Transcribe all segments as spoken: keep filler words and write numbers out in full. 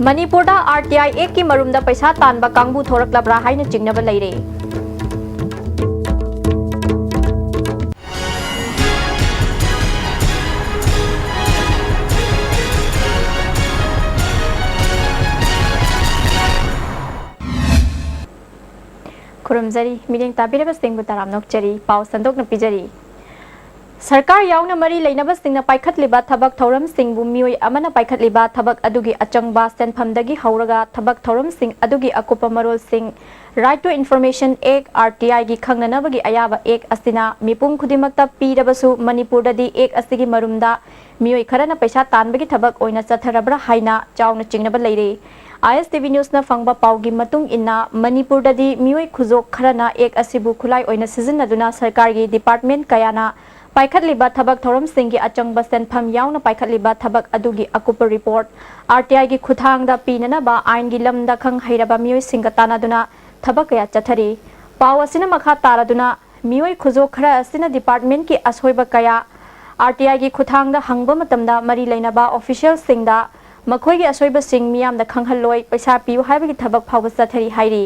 ꯃꯅꯤꯄꯨꯔꯗ R T ꯑꯥꯏ ꯑꯦꯛꯀꯤ ꯃꯔꯨꯝꯗ ꯄꯩꯁꯥ ꯇꯥꯟꯕ ꯀꯥꯡꯕꯨ ꯊꯣꯔꯛꯂꯕ꯭ꯔꯥ ꯍꯥꯏꯅ ꯆꯤꯡꯅꯕ ꯂꯩꯔꯦ꯫ ꯈꯨꯔꯨꯝꯖꯔꯤ꯫ ꯃꯤꯠꯌꯦꯡ ꯇꯥꯕꯤꯔꯕꯁꯤꯡꯕꯨ ꯇꯔꯥꯝꯅ ꯑꯣꯛꯆꯔꯤ꯫ ꯄꯥꯎ ꯁꯟꯗꯣꯛꯅ ꯄꯤꯖꯔꯤ꯫ ꯁꯔꯀꯥꯔ ꯌꯥꯎꯅ ꯃꯔꯤ ꯂꯩꯅꯕꯁꯤꯡꯅ ꯄꯥꯏꯈꯠꯂꯤꯕ ꯊꯕꯛ ꯊꯧꯔꯝꯁꯤꯡꯕꯨ ꯃꯤꯑꯣꯏ ꯑꯃꯅ ꯄꯥꯏꯈꯠꯂꯤꯕ ꯊꯕꯛ ꯑꯗꯨꯒꯤ ꯑꯆꯪꯕ ꯁꯦꯟꯐꯝꯗꯒꯤ ꯍꯧꯔꯒ ꯊꯕꯛ ꯊꯧꯔꯝꯁꯤꯡ ꯑꯗꯨꯒꯤ ꯑꯀꯨꯞꯄ ꯃꯔꯣꯜꯁꯤꯡ Right to Information Act, R T I ꯒꯤ ꯈꯪꯅꯅꯕꯒꯤ ꯑꯌꯥꯕ Act ꯑꯁꯤꯅ ꯃꯤꯄꯨꯝ ꯈꯨꯗꯤꯡꯃꯛꯇ ꯄꯤꯔꯕꯁꯨ, ꯃꯅꯤꯄꯨꯔꯗꯗꯤ Act ꯑꯁꯤꯒꯤ ꯃꯔꯨꯝꯗ ꯃꯤꯑꯣꯏ ꯈꯔꯅ ꯄꯩꯁꯥ ꯇꯥꯟꯕꯒꯤ ꯊꯕꯛ ꯑꯣꯏꯅ ꯆꯠꯊꯔꯕ꯭ꯔꯥ ꯍꯥꯏꯅ ꯆꯥꯎꯅ ꯆꯤꯡꯅꯕ ꯂꯩꯔꯤ꯫ I S T V News ꯅ ꯐꯪꯕ ꯄꯥꯎꯒꯤ ꯃꯇꯨꯡ ꯏꯟꯅ, ꯃꯅꯤꯄꯨꯔꯗꯗꯤ ꯃꯤꯑꯣꯏ ꯈꯨꯖꯣꯛ ꯈꯔꯅ Act ꯑꯁꯤꯕꯨ ꯈꯨꯠꯂꯥꯏ ꯑꯣꯏꯅ ꯁꯤꯖꯤꯟꯅꯗꯨꯅ ꯁꯔꯀꯥꯔꯒꯤ department ꯀꯌꯥꯅ ꯄꯥꯏꯈꯠꯂꯤꯕ ꯊꯕꯛ ꯊꯧꯔꯝꯁꯤꯡꯒꯤ ꯑꯆꯪꯕ ꯁꯦꯟꯐꯝ ꯌꯥꯎꯅ ꯄꯥꯏꯈꯠꯂꯤꯕ ꯊꯕꯛ ꯑꯗꯨꯒꯤ ꯑꯀꯨꯞꯄ report R T I ꯒꯤ ꯈꯨꯠꯊꯥꯡꯗ ꯄꯤꯅꯅꯕ ꯑꯥꯏꯟꯒꯤ ꯂꯝꯗ ꯈꯪ ꯍꯩꯔꯕ ꯃꯤꯑꯣꯏꯁꯤꯡꯒ ꯇꯥꯟꯅꯗꯨꯅ ꯊꯕꯛ ꯀꯌꯥ ꯆꯠꯊꯔꯤ꯫ ꯄꯥꯎ ꯑꯁꯤꯅ ꯃꯈꯥ ꯇꯥꯔꯗꯨꯅ, ꯃꯤꯑꯣꯏ ꯈꯨꯖꯣꯛ ꯈꯔ ꯑꯁꯤꯅ department ꯀꯤ ꯑꯁꯣꯏꯕ ꯀꯌꯥ R T I ꯒꯤ ꯈꯨꯠꯊꯥꯡꯗ ꯍꯪꯕ ꯃꯇꯝꯗ, ꯃꯔꯤ ꯂꯩꯅꯕ official ꯁꯤꯡꯗ ꯃꯈꯣꯏꯒꯤ ꯑꯁꯣꯏꯕꯁꯤꯡ ꯃꯤꯌꯥꯝꯗ ꯈꯪꯍꯜꯂꯣꯏ, ꯄꯩꯁꯥ ꯄꯤꯌꯨ ꯍꯥꯏꯕꯒꯤ ꯊꯕꯛ ꯐꯥꯎꯕ ꯆꯠꯊꯔꯤ ꯍꯥꯏꯔꯤ꯫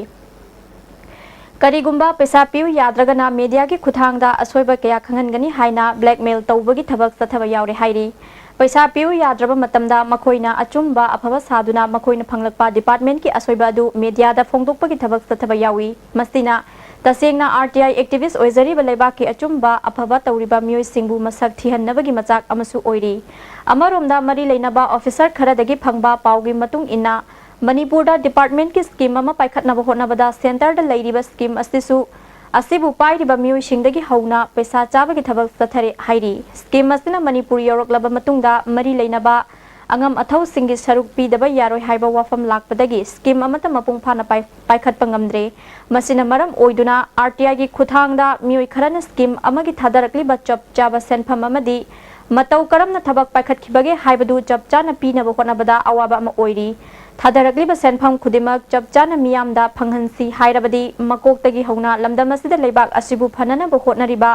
ꯀꯔꯤꯒꯨꯝꯕ ꯄꯩꯁꯥ ꯄꯤꯌꯨ ꯌꯥꯗ꯭ꯔꯒꯅ media ꯒꯤ ꯈꯨꯠꯊꯥꯡꯗ ꯑꯁꯣꯏꯕ ꯀꯌꯥ ꯈꯪꯍꯟꯒꯅꯤ ꯍꯥꯏꯅ blackmail ꯇꯧꯕꯒꯤ ꯊꯕꯛ ꯆꯠꯊꯕ ꯌꯥꯎꯔꯦ ꯍꯥꯏꯔꯤ꯫ ꯄꯩꯁꯥ ꯄꯤꯌꯨ ꯌꯥꯗ꯭ꯔꯕ ꯃꯇꯝꯗ ꯃꯈꯣꯏꯅ ꯑꯆꯨꯝꯕ ꯑꯐꯕ ꯁꯥꯗꯨꯅ ꯃꯈꯣꯏꯅ ꯐꯪꯂꯛꯄ department ꯀꯤ ꯑꯁꯣꯏꯕ ꯑꯗꯨ media ꯗ ꯐꯣꯡꯗꯣꯛꯄꯒꯤ ꯊꯕꯛ ꯆꯠꯊꯕ ꯌꯥꯎꯏ꯫ ꯃꯁꯤꯅ ꯇꯁꯦꯡꯅ R T I activist ꯑꯣꯏꯖꯔꯤꯕ ꯂꯩꯕꯥꯛꯀꯤ ꯑꯆꯨꯝꯕ ꯑꯐꯕ ꯇꯧꯔꯤꯕ ꯃꯤꯑꯣꯏꯁꯤꯡꯕꯨ ꯃꯁꯛ ꯊꯤꯍꯟꯅꯕꯒꯤ ꯃꯆꯥꯛ ꯑꯃꯁꯨ ꯑꯣꯏꯔꯤ꯫ ꯑꯃꯔꯣꯝꯗ, ꯃꯔꯤ ꯂꯩꯅꯕ officer ꯈꯔꯗꯒꯤ ꯐꯪꯕ ꯄꯥꯎꯒꯤ ꯃꯇꯨꯡ ꯏꯟꯅ, ꯃꯅꯤꯄꯨꯔꯗ department ꯀꯤ scheme ꯑꯃ ꯄꯥꯏꯈꯠꯅꯕ ꯍꯣꯠꯅꯕꯗ centre ꯗ ꯂꯩꯔꯤꯕ scheme ꯑꯁꯤꯁꯨ, ꯑꯁꯤꯕꯨ ꯄꯥꯏꯔꯤꯕ ꯃꯤꯑꯣꯏꯁꯤꯡꯗꯒꯤ ꯍꯧꯅ ꯄꯩꯁꯥ ꯆꯥꯕꯒꯤ ꯊꯕꯛ ꯆꯠꯊꯔꯦ ꯍꯥꯏꯔꯤ꯫ Scheme ꯑꯁꯤꯅ ꯃꯅꯤꯄꯨꯔ ꯌꯧꯔꯛꯂꯕ ꯃꯇꯨꯡꯗ ꯃꯔꯤ ꯂꯩꯅꯕ ꯑꯉꯝ ꯑꯊꯧꯁꯤꯡꯒꯤ ꯁꯔꯨꯛ ꯄꯤꯗꯕ ꯌꯥꯔꯣꯏ ꯍꯥꯏꯕ ꯋꯥꯐꯝ ꯂꯥꯛꯄꯗꯒꯤ scheme ꯑꯃꯠꯇ ꯃꯄꯨꯡ ꯐꯥꯅ ꯄꯥꯏ-, ꯄꯥꯏꯈꯠꯄ ꯉꯝꯗ꯭ꯔꯦ꯫ ꯃꯁꯤꯅ ꯃꯔꯝ ꯑꯣꯏꯗꯨꯅ R T I ꯒꯤ ꯈꯨꯠꯊꯥꯡꯗ ꯃꯤꯑꯣꯏ ꯈꯔꯅ scheme ꯑꯃꯒꯤ ꯊꯥꯗꯔꯛꯂꯤꯕ ꯆꯞ ꯆꯥꯕ ꯁꯦꯟꯐꯝ ꯑꯃꯗꯤ ꯃꯇꯧ ꯀꯔꯝꯅ ꯊꯕꯛ ꯄꯥꯏꯈꯠꯈꯤꯕꯒꯦ ꯍꯥꯏꯕꯗꯨ ꯆꯞ ꯆꯥꯅ ꯄꯤꯅꯕ ꯍꯣꯠꯅꯕꯗ ꯑꯋꯥꯕ ꯑꯃ ꯑꯣꯏꯔꯤ꯫ ꯊꯥꯗꯔꯛꯂꯤꯕ ꯁꯦꯟꯐꯝ ꯈꯨꯗꯤꯡꯃꯛ ꯆꯞ ꯆꯥꯅ ꯃꯤꯌꯥꯝꯗ ꯐꯪꯍꯟꯁꯤ ꯍꯥꯏꯔꯕꯗꯤ, ꯃꯀꯣꯛꯇꯒꯤ ꯍꯧꯅ ꯂꯝꯗꯝ ꯑꯁꯤꯗ ꯂꯩꯕꯥꯛ ꯑꯁꯤꯕꯨ ꯐꯅꯅꯕ ꯍꯣꯠꯅꯔꯤꯕ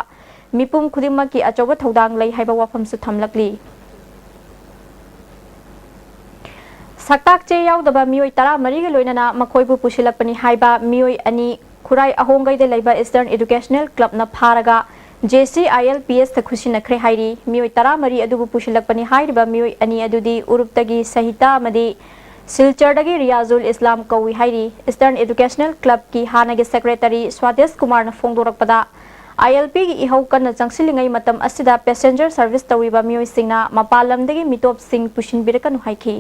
ꯃꯤꯄꯨꯝ ꯈꯨꯗꯤꯡꯃꯛꯀꯤ ꯑꯆꯧꯕ ꯊꯧꯗꯥꯡ ꯂꯩ ꯍꯥꯏꯕ ꯋꯥꯐꯝꯁꯨ ꯊꯝꯂꯛꯂꯤ꯫ ꯁꯛꯇꯥꯛ ꯆꯦ ꯌꯥꯎꯗꯕ ꯃꯤꯑꯣꯏ ꯇꯔꯥꯃꯔꯤꯒ ꯂꯣꯏꯅꯅ ꯃꯈꯣꯏꯕꯨ ꯄꯨꯁꯤꯜꯂꯛꯄꯅꯤ ꯍꯥꯏꯕ ꯃꯤꯑꯣꯏ ꯑꯅꯤ ꯈꯨꯔꯥꯏ ꯑꯍꯣꯡꯒꯩꯗ ꯂꯩꯕ Eastern Educational Clubꯅ ꯐꯥꯔꯒ J C I L P Sꯇ ꯈꯨꯠꯁꯤꯟꯅꯈ꯭ꯔꯦ ꯍꯥꯏꯔꯤ꯫ ꯃꯤꯑꯣꯏ ꯇꯔꯥꯃꯔꯤ ꯑꯗꯨꯕꯨ ꯄꯨꯁꯤꯜꯂꯛꯄꯅꯤ ꯍꯥꯏꯔꯤꯕ ꯃꯤꯑꯣꯏ ꯑꯅꯤ ꯑꯗꯨꯗꯤ ꯎꯔꯨꯞꯇꯒꯤ ꯁꯍꯤꯇꯥ ꯑꯃꯗꯤ ꯁꯤꯜꯆꯔꯗꯒꯤ ꯔꯤꯌꯥꯖꯨꯜ ꯏꯁꯂꯥꯝ ꯀꯧꯏ ꯍꯥꯏꯔꯤ꯫ Eastern Educational Clubꯀꯤ ꯍꯥꯟꯅꯒꯤ secretary ꯁ꯭ꯋꯥꯗꯦꯁ ꯀꯨꯃꯥꯔꯅ ꯐꯣꯡꯗꯣꯔꯛꯄꯗ, ILPꯒꯤ ꯏꯍꯧ ꯀꯟꯅ ꯆꯪꯁꯤꯜꯂꯤꯉꯩ ꯃꯇꯝ ꯑꯁꯤꯗ passenger service ꯇꯧꯔꯤꯕ ꯃꯤꯑꯣꯏꯁꯤꯡꯅ ꯃꯄꯥꯟ ꯂꯝꯗꯒꯤ ꯃꯤꯇꯣꯞꯁꯤꯡ ꯄꯨꯁꯤꯟꯕꯤꯔꯛꯀꯅꯨ ꯍꯥꯏꯈꯤ꯫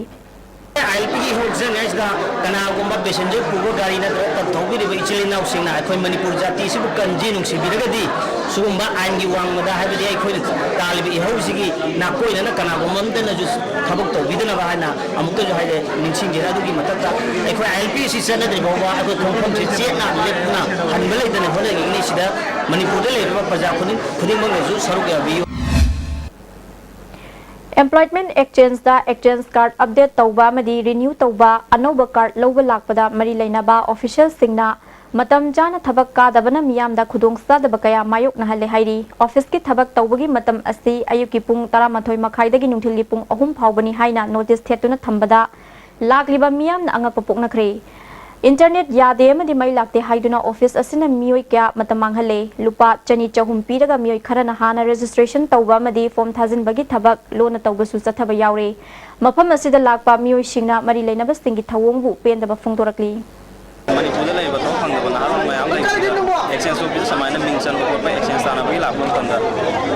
ILPꯒꯤ ꯏꯍꯧ ꯆꯪꯉꯤꯉꯩꯁꯤꯗ ꯀꯅꯥꯒꯨꯝꯕ passenger ꯄꯨꯕ ꯒꯥꯔꯤ ꯅꯠꯇ꯭ꯔꯒ truck ꯊꯧꯕꯤꯔꯤꯕ ꯏꯆꯤꯜ ꯏꯅꯥꯎꯁꯤꯡꯅ ꯑꯩꯈꯣꯏ ꯃꯅꯤꯄꯨꯔ ꯖꯥꯇꯤꯁꯤꯕꯨ ꯀꯟꯖꯤ ꯅꯨꯡꯁꯤꯕꯤꯔꯒꯗꯤ ꯁꯤꯒꯨꯝꯕ ꯑꯥꯏꯟꯒꯤ ꯋꯥꯡꯃꯗ, ꯍꯥꯏꯕꯗꯤ ꯑꯩꯈꯣꯏꯅ ꯇꯥꯜꯂꯤꯕ ꯏꯍꯧꯁꯤꯒꯤ ꯅꯥꯀꯣꯏꯅꯅ ꯀꯅꯥꯒꯨꯝꯕ ꯑꯝꯇꯅꯁꯨ ꯊꯕꯛ ꯇꯧꯕꯤꯗꯅꯕ ꯍꯥꯏꯅ ꯑꯃꯨꯛꯇꯁꯨ ꯍꯥꯏꯖ-, ꯅꯤꯡꯁꯤꯡꯖꯔꯤ꯫ ꯑꯗꯨꯒꯤ ꯃꯊꯛꯇ ꯑꯩꯈꯣꯏ ILP ꯑꯁꯤ ꯆꯠꯅꯗ꯭ꯔꯤ ꯐꯥꯎꯕ ꯑꯩꯈꯣꯏ ꯈꯣꯡꯐꯝꯁꯤ ꯆꯦꯠꯅ ꯂꯦꯞꯇꯨꯅ ꯍꯟꯕ ꯂꯩꯇꯅ ꯍꯣꯠꯅꯈꯤꯒꯅꯤ꯫ ꯁꯤꯗ ꯃꯅꯤꯄꯨꯔꯗ ꯂꯩꯔꯤꯕ ꯄ꯭ꯔꯖꯥ ꯈꯨꯗꯤꯡ-, ꯈꯨꯗꯤꯡꯃꯛꯅꯁꯨ ꯁꯔꯨꯛ ꯌꯥꯕꯤꯌꯨ꯫ Employment Exchangeꯗ exchange card update ꯇꯧꯕ ꯑꯃꯗꯤ renew ꯇꯧꯕ, ꯑꯅꯧꯕ card ꯂꯧꯕ ꯂꯥꯛꯄꯗ ꯃꯔꯤ ꯂꯩꯅꯕ officialꯁꯤꯡꯅ ꯃꯇꯝ ꯆꯥꯅ ꯊꯕꯛ ꯀꯥꯗꯕꯅ ꯃꯤꯌꯥꯝꯗ ꯈꯨꯗꯣꯡꯆꯥꯗꯕ ꯀꯌꯥ ꯃꯥꯌꯣꯛꯅꯍꯜꯂꯦ ꯍꯥꯏꯔꯤ꯫ Officeꯀꯤ ꯊꯕꯛ ꯇꯧꯕꯒꯤ ꯃꯇꯝ ꯑꯁꯤ ꯑꯌꯨꯛꯀꯤ ꯄꯨꯡ ꯇꯔꯥꯃꯥꯊꯣꯏ ꯃꯈꯥꯏꯗꯒꯤ ꯅꯨꯡꯊꯤꯜꯒꯤ ꯄꯨꯡ ꯑꯍꯨꯝ ꯐꯥꯎꯕꯅꯤ ꯍꯥꯏꯅ notice ꯊꯦꯠꯇꯨꯅ ꯊꯝꯕꯗ ꯂꯥꯛꯂꯤꯕ ꯃꯤꯌꯥꯝꯅ ꯑꯉꯛꯄ ꯄꯣꯛꯅꯈ꯭ꯔꯦ꯫ Internet ꯌꯥꯗꯦ ꯑꯃꯗꯤ ꯃꯩ ꯂꯥꯛꯇꯦ ꯍꯥꯏꯗꯨꯅ office ꯑꯁꯤꯅ ꯃꯤꯑꯣꯏ ꯀꯌꯥ ꯃꯇꯝ ꯃꯥꯡꯍꯜꯂꯦ꯫ ꯂꯨꯄꯥ ꯆꯅꯤ ꯆꯍꯨꯝ ꯄꯤꯔꯒ ꯃꯤꯑꯣꯏ ꯈꯔꯅ ꯍꯥꯟꯅ registration ꯇꯧꯕ ꯑꯃꯗꯤ form ꯊꯥꯖꯤꯟꯕꯒꯤ ꯊꯕꯛ ꯂꯣꯟꯅ ꯇꯧꯕꯁꯨ ꯆꯠꯊꯕ ꯌꯥꯎꯔꯦ꯫ ꯃꯐꯝ ꯑꯁꯤꯗ ꯂꯥꯛꯄ ꯃꯤꯑꯣꯏꯁꯤꯡꯅ ꯃꯔꯤ ꯂꯩꯅꯕꯁꯤꯡꯒꯤ ꯊꯧꯑꯣꯡꯕꯨ ꯄꯦꯟꯗꯕ ꯐꯣꯡꯗꯣꯔꯛꯂꯤ꯫ ꯃꯅꯤꯄꯨꯔꯗ ꯂꯩꯔꯤꯕ ꯊꯕꯛ ꯐꯪꯗꯕ ꯅꯍꯥꯔꯣꯜ ꯃꯌꯥꯝ ꯂꯩꯕꯁꯤꯗ exchange office ꯁꯨꯃꯥꯏꯅ ꯃꯤꯡ ꯆꯟꯕ ꯈꯣꯠꯄ, exchange ꯇꯥꯟꯅꯕꯒꯤ ꯂꯥꯛꯄ ꯃꯇꯝꯗ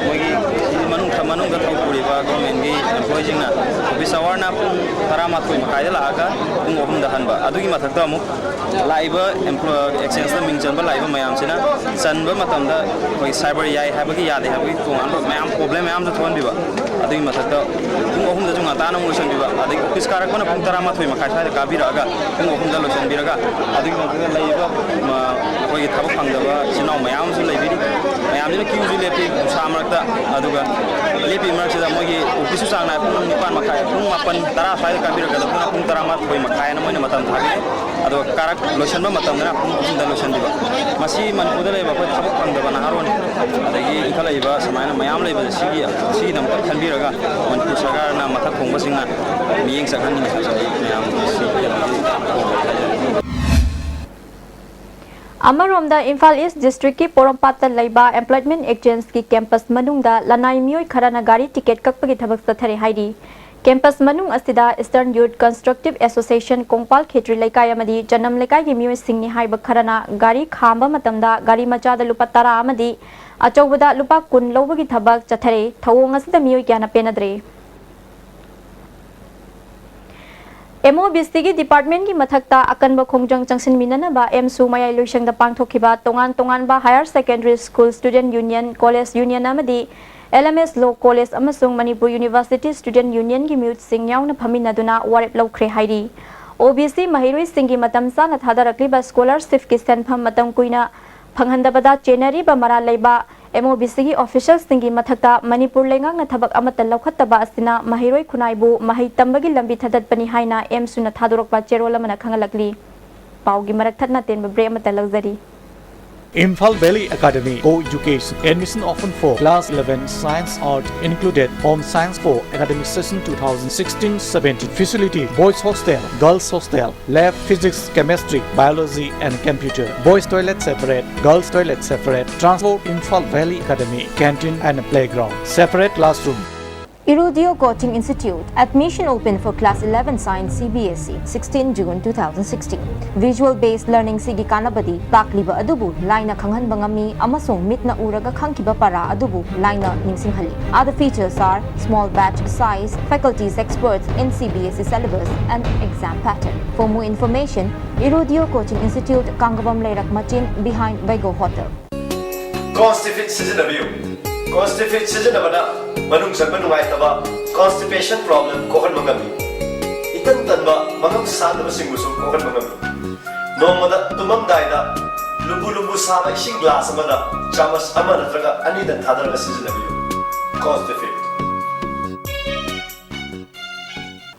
ꯃꯣꯏꯒꯤ ꯃꯅꯨꯡ, ꯃꯅꯨꯡꯗ ꯊꯕꯛ ꯄꯨꯔꯤꯕ governmentꯀꯤ employeeꯁꯤꯡꯅ office hourꯅ ꯄꯨꯡ ꯇꯔꯥꯃꯥꯊꯣꯏ ꯃꯈꯥꯏꯗ ꯂꯥꯛꯑꯒ ꯄꯨꯡ ꯑꯍꯨꯝꯗ ꯍꯟꯕ꯫ ꯑꯗꯨꯒꯤ ꯃꯊꯛꯇ ꯑꯃꯨꯛ ꯂꯥꯛꯏꯕ employ-, exchangeꯇ ꯃꯤꯡ ꯆꯟꯕ ꯂꯥꯛꯏꯕ ꯃꯌꯥꯝꯁꯤꯅ ꯆꯟꯕ ꯃꯇꯝꯗ ꯑꯩꯈꯣꯏ cyber ꯌꯥꯏ ꯍꯥꯏꯕꯒꯤ ꯌꯥꯗꯦ ꯍꯥꯏꯕꯒꯤ ꯇꯣꯉꯥꯟꯕ ꯃꯌꯥꯝ problem ꯃꯌꯥꯝꯁꯨ ꯊꯣꯛꯍꯟꯕꯤꯕ꯫ ꯑꯗꯨꯒꯤ ꯃꯊꯛꯇ ꯄꯨꯡ ꯑꯍꯨꯝꯗꯁꯨ ꯉꯟꯇꯥꯅ ꯑꯃꯨꯛ ꯂꯣꯏꯁꯤꯟꯕꯤꯕ, ꯑꯗꯒꯤ office ꯀꯥꯔꯛꯄꯅ ꯄꯨꯡ ꯇꯔꯥꯃꯥꯊꯣꯏ ꯃꯈꯥꯏ ꯁ꯭ꯋꯥꯏꯗ ꯀꯥꯕꯤꯔꯛꯑꯒ ꯄꯨꯡ ꯑꯍꯨꯝꯗ ꯂꯣꯏꯁꯤꯟꯕꯤꯔꯒ ꯑꯗꯨꯒꯤ ꯃꯊꯛꯇ ꯂꯩꯔꯤꯕ, ꯃ-, ꯑꯩꯈꯣꯏꯒꯤ ꯊꯕꯛ ꯐꯪꯗꯕ ꯏꯆꯤꯟ ꯏꯅꯥꯎ ꯃꯌꯥꯝ ꯑꯃꯁꯨ ꯂꯩꯕꯤꯔꯤ꯫ ꯃꯌꯥꯝꯁꯤꯅ queueꯁꯨ ꯂꯦꯞꯄꯤ ꯅꯨꯡꯁꯥ ꯃꯔꯛꯇ꯫ ꯑꯗꯨꯒ ꯂꯦꯞꯄꯤ ꯃꯔꯛꯁꯤꯗ ꯃꯣꯏꯒꯤ ꯑꯣꯐꯤꯁꯁꯨ ꯆꯥꯡ ꯅꯥꯏ ꯄꯨꯡ ꯅꯤꯄꯥꯟ ꯃꯈꯥꯏ, ꯄꯨꯡ ꯃꯥꯄꯟ, ꯇꯔꯥ ꯁ꯭ꯋꯥꯏꯗ ꯀꯥꯕꯤꯔꯛꯀꯗꯕꯗꯨꯅ ꯄꯨꯡ ꯇꯔꯥꯃꯥꯊꯣꯏ ꯃꯈꯥꯏ ꯍꯥꯏꯅ ꯃꯣꯏꯅ ꯃꯇꯝ ꯊꯥꯕꯤꯔꯦ꯫ ꯑꯗꯨꯒ ꯀꯥꯔꯛ ꯂꯣꯏꯁꯤꯟꯕ ꯃꯇꯝꯗꯅ ꯄꯨꯡ ꯑꯍꯨꯝꯗ ꯂꯣꯏꯁꯤꯟꯕꯤꯕ꯫ ꯃꯁꯤ ꯃꯅꯤꯄꯨꯔꯗ ꯂꯩꯕ ꯑꯩꯈꯣꯏ ꯊꯕꯛ ꯐꯪꯗꯕ ꯅꯍꯥꯔꯣꯟ, ꯑꯗꯒꯤ ꯏꯟꯈꯠꯂꯛꯏꯕ ꯁꯨꯃꯥꯏꯅ ꯃꯌꯥꯝ ꯂꯩꯕꯁꯦ ꯁꯤꯒꯤ, ꯁꯤꯒꯤꯗꯃꯛꯇ ꯈꯟꯕꯤꯔꯒ ꯃꯅꯤꯄꯨꯔ ꯁꯔꯀꯥꯔꯅ ꯃꯊꯛ ꯊꯣꯡꯕꯁꯤꯡꯅ ꯃꯤꯠꯌꯦꯡ ꯆꯪꯍꯟꯅꯤꯡꯉꯤ ꯍꯥꯏꯕꯁꯤ ꯃꯌꯥꯝ ꯁꯤ ꯑꯃꯔꯣꯝꯗ ꯏꯝꯐꯥꯜ ꯏꯁ ꯗꯤꯁꯇ꯭ꯔꯤꯛꯀꯤ ꯄꯣꯔꯣꯝꯄꯥꯠꯇ ꯂꯩꯕ ꯑꯦꯝꯄ꯭ꯂꯣꯏꯃꯦꯟ ꯑꯦꯛꯆꯦꯟꯖꯀꯤ ꯀꯦꯝꯄꯁ ꯃꯅꯨꯡꯗ ꯂꯅꯥꯏ ꯃꯤꯑꯣꯏ ꯈꯔꯅ ꯒꯥꯔꯤ ꯇꯤꯀꯦꯠ ꯀꯛꯄꯒꯤ ꯊꯕꯛ ꯆꯠꯊꯔꯦ ꯍꯥꯏꯔꯤ꯫ ꯀꯦꯝꯄꯁ ꯃꯅꯨꯡ ꯑꯁꯤꯗ ꯏꯁꯇꯔꯟ ꯌꯨꯠ ꯀꯟꯁꯇ꯭ꯔꯛꯇꯤꯚ ꯑꯦꯁꯣꯁꯤꯌꯦꯁꯟ ꯀꯣꯡꯄꯥꯜ ꯈꯦꯇ꯭ꯔꯤ ꯂꯩꯀꯥꯏ ꯑꯃꯗꯤ ꯆꯅꯝ ꯂꯩꯀꯥꯏꯒꯤ ꯃꯤꯑꯣꯏꯁꯤꯡꯅꯤ ꯍꯥꯏꯕ ꯈꯔꯅ ꯒꯥꯔꯤ ꯈꯥꯝꯕ ꯃꯇꯝꯗ ꯒꯥꯔꯤ ꯃꯆꯥꯗ ꯂꯨꯄꯥ ꯇꯔꯥ ꯑꯃꯗꯤ ꯑꯆꯧꯕꯗ ꯂꯨꯄꯥ ꯀꯨꯟ ꯂꯧꯕꯒꯤ ꯊꯕꯛ ꯆꯠꯊꯔꯦ꯫ ꯊꯧꯑꯣꯡ ꯑꯁꯤꯗ ꯃꯤꯑꯣꯏ ꯀꯌꯥꯅ ꯄꯦꯟꯅꯗ꯭ꯔꯦ꯫ ꯑꯦꯝ ꯑꯣ ꯕꯤ ꯁꯤꯒꯤ ꯗꯤꯄꯥꯔꯠꯃꯦꯟꯒꯤ ꯃꯊꯛꯇ ꯑꯀꯟꯕ ꯈꯣꯡꯖꯪ ꯆꯪꯁꯤꯟꯃꯤꯟꯅꯅꯕ ꯑꯦꯝꯁꯨ ꯃꯌꯥꯏ ꯂꯣꯏꯁꯪꯗ ꯄꯥꯡꯊꯣꯛꯈꯤꯕ ꯇꯣꯉꯥꯟ ꯇꯣꯉꯥꯟꯕ higher secondary school student union, college union ꯑꯃꯗꯤ ꯑꯦꯜ ꯑꯦꯝ ꯑꯦꯁ ꯂꯣ ꯀꯣꯂꯦꯖ ꯑꯃꯁꯨꯡ ꯃꯅꯤꯄꯨꯔ ꯌꯨꯅꯤꯚꯔꯁꯤꯇꯤ ꯁ꯭ꯇꯨꯗꯦꯟꯠ ꯌꯨꯅꯤꯌꯟꯒꯤ ꯃꯤꯍꯨꯠꯁꯤꯡ ꯌꯥꯎꯅ ꯐꯝꯃꯤꯟꯅꯗꯨꯅ ꯋꯥꯔꯦꯞ ꯂꯧꯈ꯭ꯔꯦ ꯍꯥꯏꯔꯤ꯫ ꯑꯣ ꯕꯤ ꯁꯤ ꯃꯍꯩꯔꯣꯏꯁꯤꯡꯒꯤ ꯃꯇꯝ ꯆꯥꯅ ꯊꯥꯗꯔꯛꯂꯤꯕ ꯁ꯭ꯀꯣꯂꯔꯁꯤꯞꯀꯤ ꯁꯦꯟꯐꯝ ꯃꯇꯝ ꯀꯨꯏꯅ ꯐꯪꯍꯟꯗꯕꯗ ꯆꯦꯟꯅꯔꯤꯕ ꯃꯔꯥꯜ ꯂꯩꯕ ꯑꯦꯝ ꯑꯣ ꯕꯤ ꯁꯤꯒꯤ ꯑꯣꯐꯤꯁꯤꯌꯦꯜꯁꯤꯡꯒꯤ ꯃꯊꯛꯇ ꯃꯅꯤꯄꯨꯔ ꯂꯩꯉꯥꯛꯅ ꯊꯕꯛ ꯑꯃꯠꯇ ꯂꯧꯈꯠꯇꯕ ꯑꯁꯤꯅ ꯃꯍꯩꯔꯣꯏ ꯈꯨꯟꯅꯥꯏꯕꯨ ꯃꯍꯩ ꯇꯝꯕꯒꯤ ꯂꯝꯕꯤ ꯊꯥꯗꯠꯄꯅꯤ ꯍꯥꯏꯅ ꯑꯦꯝꯁꯨꯅ ꯊꯥꯗꯣꯔꯛꯄ ꯆꯦꯔꯣꯜ ꯑꯃꯅ ꯈꯪꯍꯜꯂꯛꯂꯤ꯫ ꯄꯥꯎꯒꯤ ꯃꯔꯛ ꯊꯠꯅ ꯑꯇꯦꯟꯕ ꯕ꯭ꯔꯦꯛ ꯑꯃꯠꯇ ꯂꯧꯖꯔꯤ꯫ Imphal Valley Academy, co-education. Admission open for class eleven, science, art included. Form signs for academic session two thousand sixteen seventeen. Facility: boys hostel, girls hostel, lab, physics, chemistry, biology and computer. Boys toilet separate, girls toilet separate. Transport: Imphal Valley Academy, canteen and playground. Separate classroom. Irudio Coaching Institute. Admission open for class eleven science C B S E, sixteen June two thousand sixteen. Visual based learning ꯁꯤꯒꯤ ꯀꯥꯟꯅꯕꯗꯤ ꯇꯥꯛꯂꯤꯕ ꯑꯗꯨꯕꯨ ꯂꯥꯏꯅ ꯈꯪꯍꯟꯕ ꯉꯝꯃꯤ ꯑꯃꯁꯨꯡ ꯃꯤꯠꯅ ꯎꯔꯒ ꯈꯪꯈꯤꯕ ꯄꯔꯥ ꯑꯗꯨꯕꯨ ꯂꯥꯏꯅ ꯅꯤꯡꯁꯤꯡꯍꯜꯂꯤ꯫ Other features are small batch size, faculties experts in C B S E syllabus and exam pattern. For more information, Irudio Coaching Institute, Kangabam Leirak Machin, behind Vego Hotel. Constipid ꯁꯤꯖꯤꯟꯅꯕꯤꯌꯨ꯫ Constipid ꯁꯤꯖꯤꯟꯅꯕꯅ ꯃꯅꯨꯡ ꯆꯪꯕ ꯅꯨꯡꯉꯥꯏꯇꯕ, constipation problem ꯀꯣꯛꯍꯟꯕ ꯉꯝꯃꯤ꯫ ꯏꯇꯟ ꯇꯟꯕ, ꯃꯉꯝ ꯁꯥꯟꯗꯕꯁꯤꯡꯕꯨꯁꯨ ꯀꯣꯛꯍꯟꯕ ꯉꯝꯃꯤ꯫ ꯅꯣꯡꯃꯗ ꯇꯨꯝꯃꯝꯗꯥꯏꯗ ꯂꯨꯝꯕꯨ ꯂꯨꯝꯕꯨ ꯁꯥꯕ ꯏꯁꯤꯡ ꯒ꯭ꯂꯥꯁ ꯑꯃꯗ ꯆꯥꯃꯁ ꯑꯃ ꯅꯠꯇ꯭ꯔꯒ ꯑꯅꯤꯗꯪ ꯊꯥꯗꯔꯒ ꯁꯤꯖꯤꯟꯅꯕꯤꯌꯨ꯫ Constipid꯫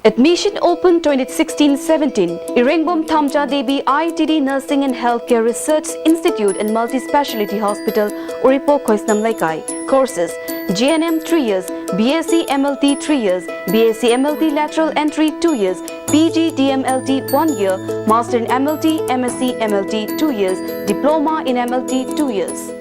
Admission open twenty sixteen seventeen. Irengbom Thamja Devi I T D Nursing and Healthcare Research Institute and Multispeciality Hospital, Uripok, Khoisnam Leikai. Courses: G N M three years, B S C M L T three years, B S C M L T lateral entry two years, P G D M L T one year, Master in M L T, M S C M L T two years, Diploma in M L T two years.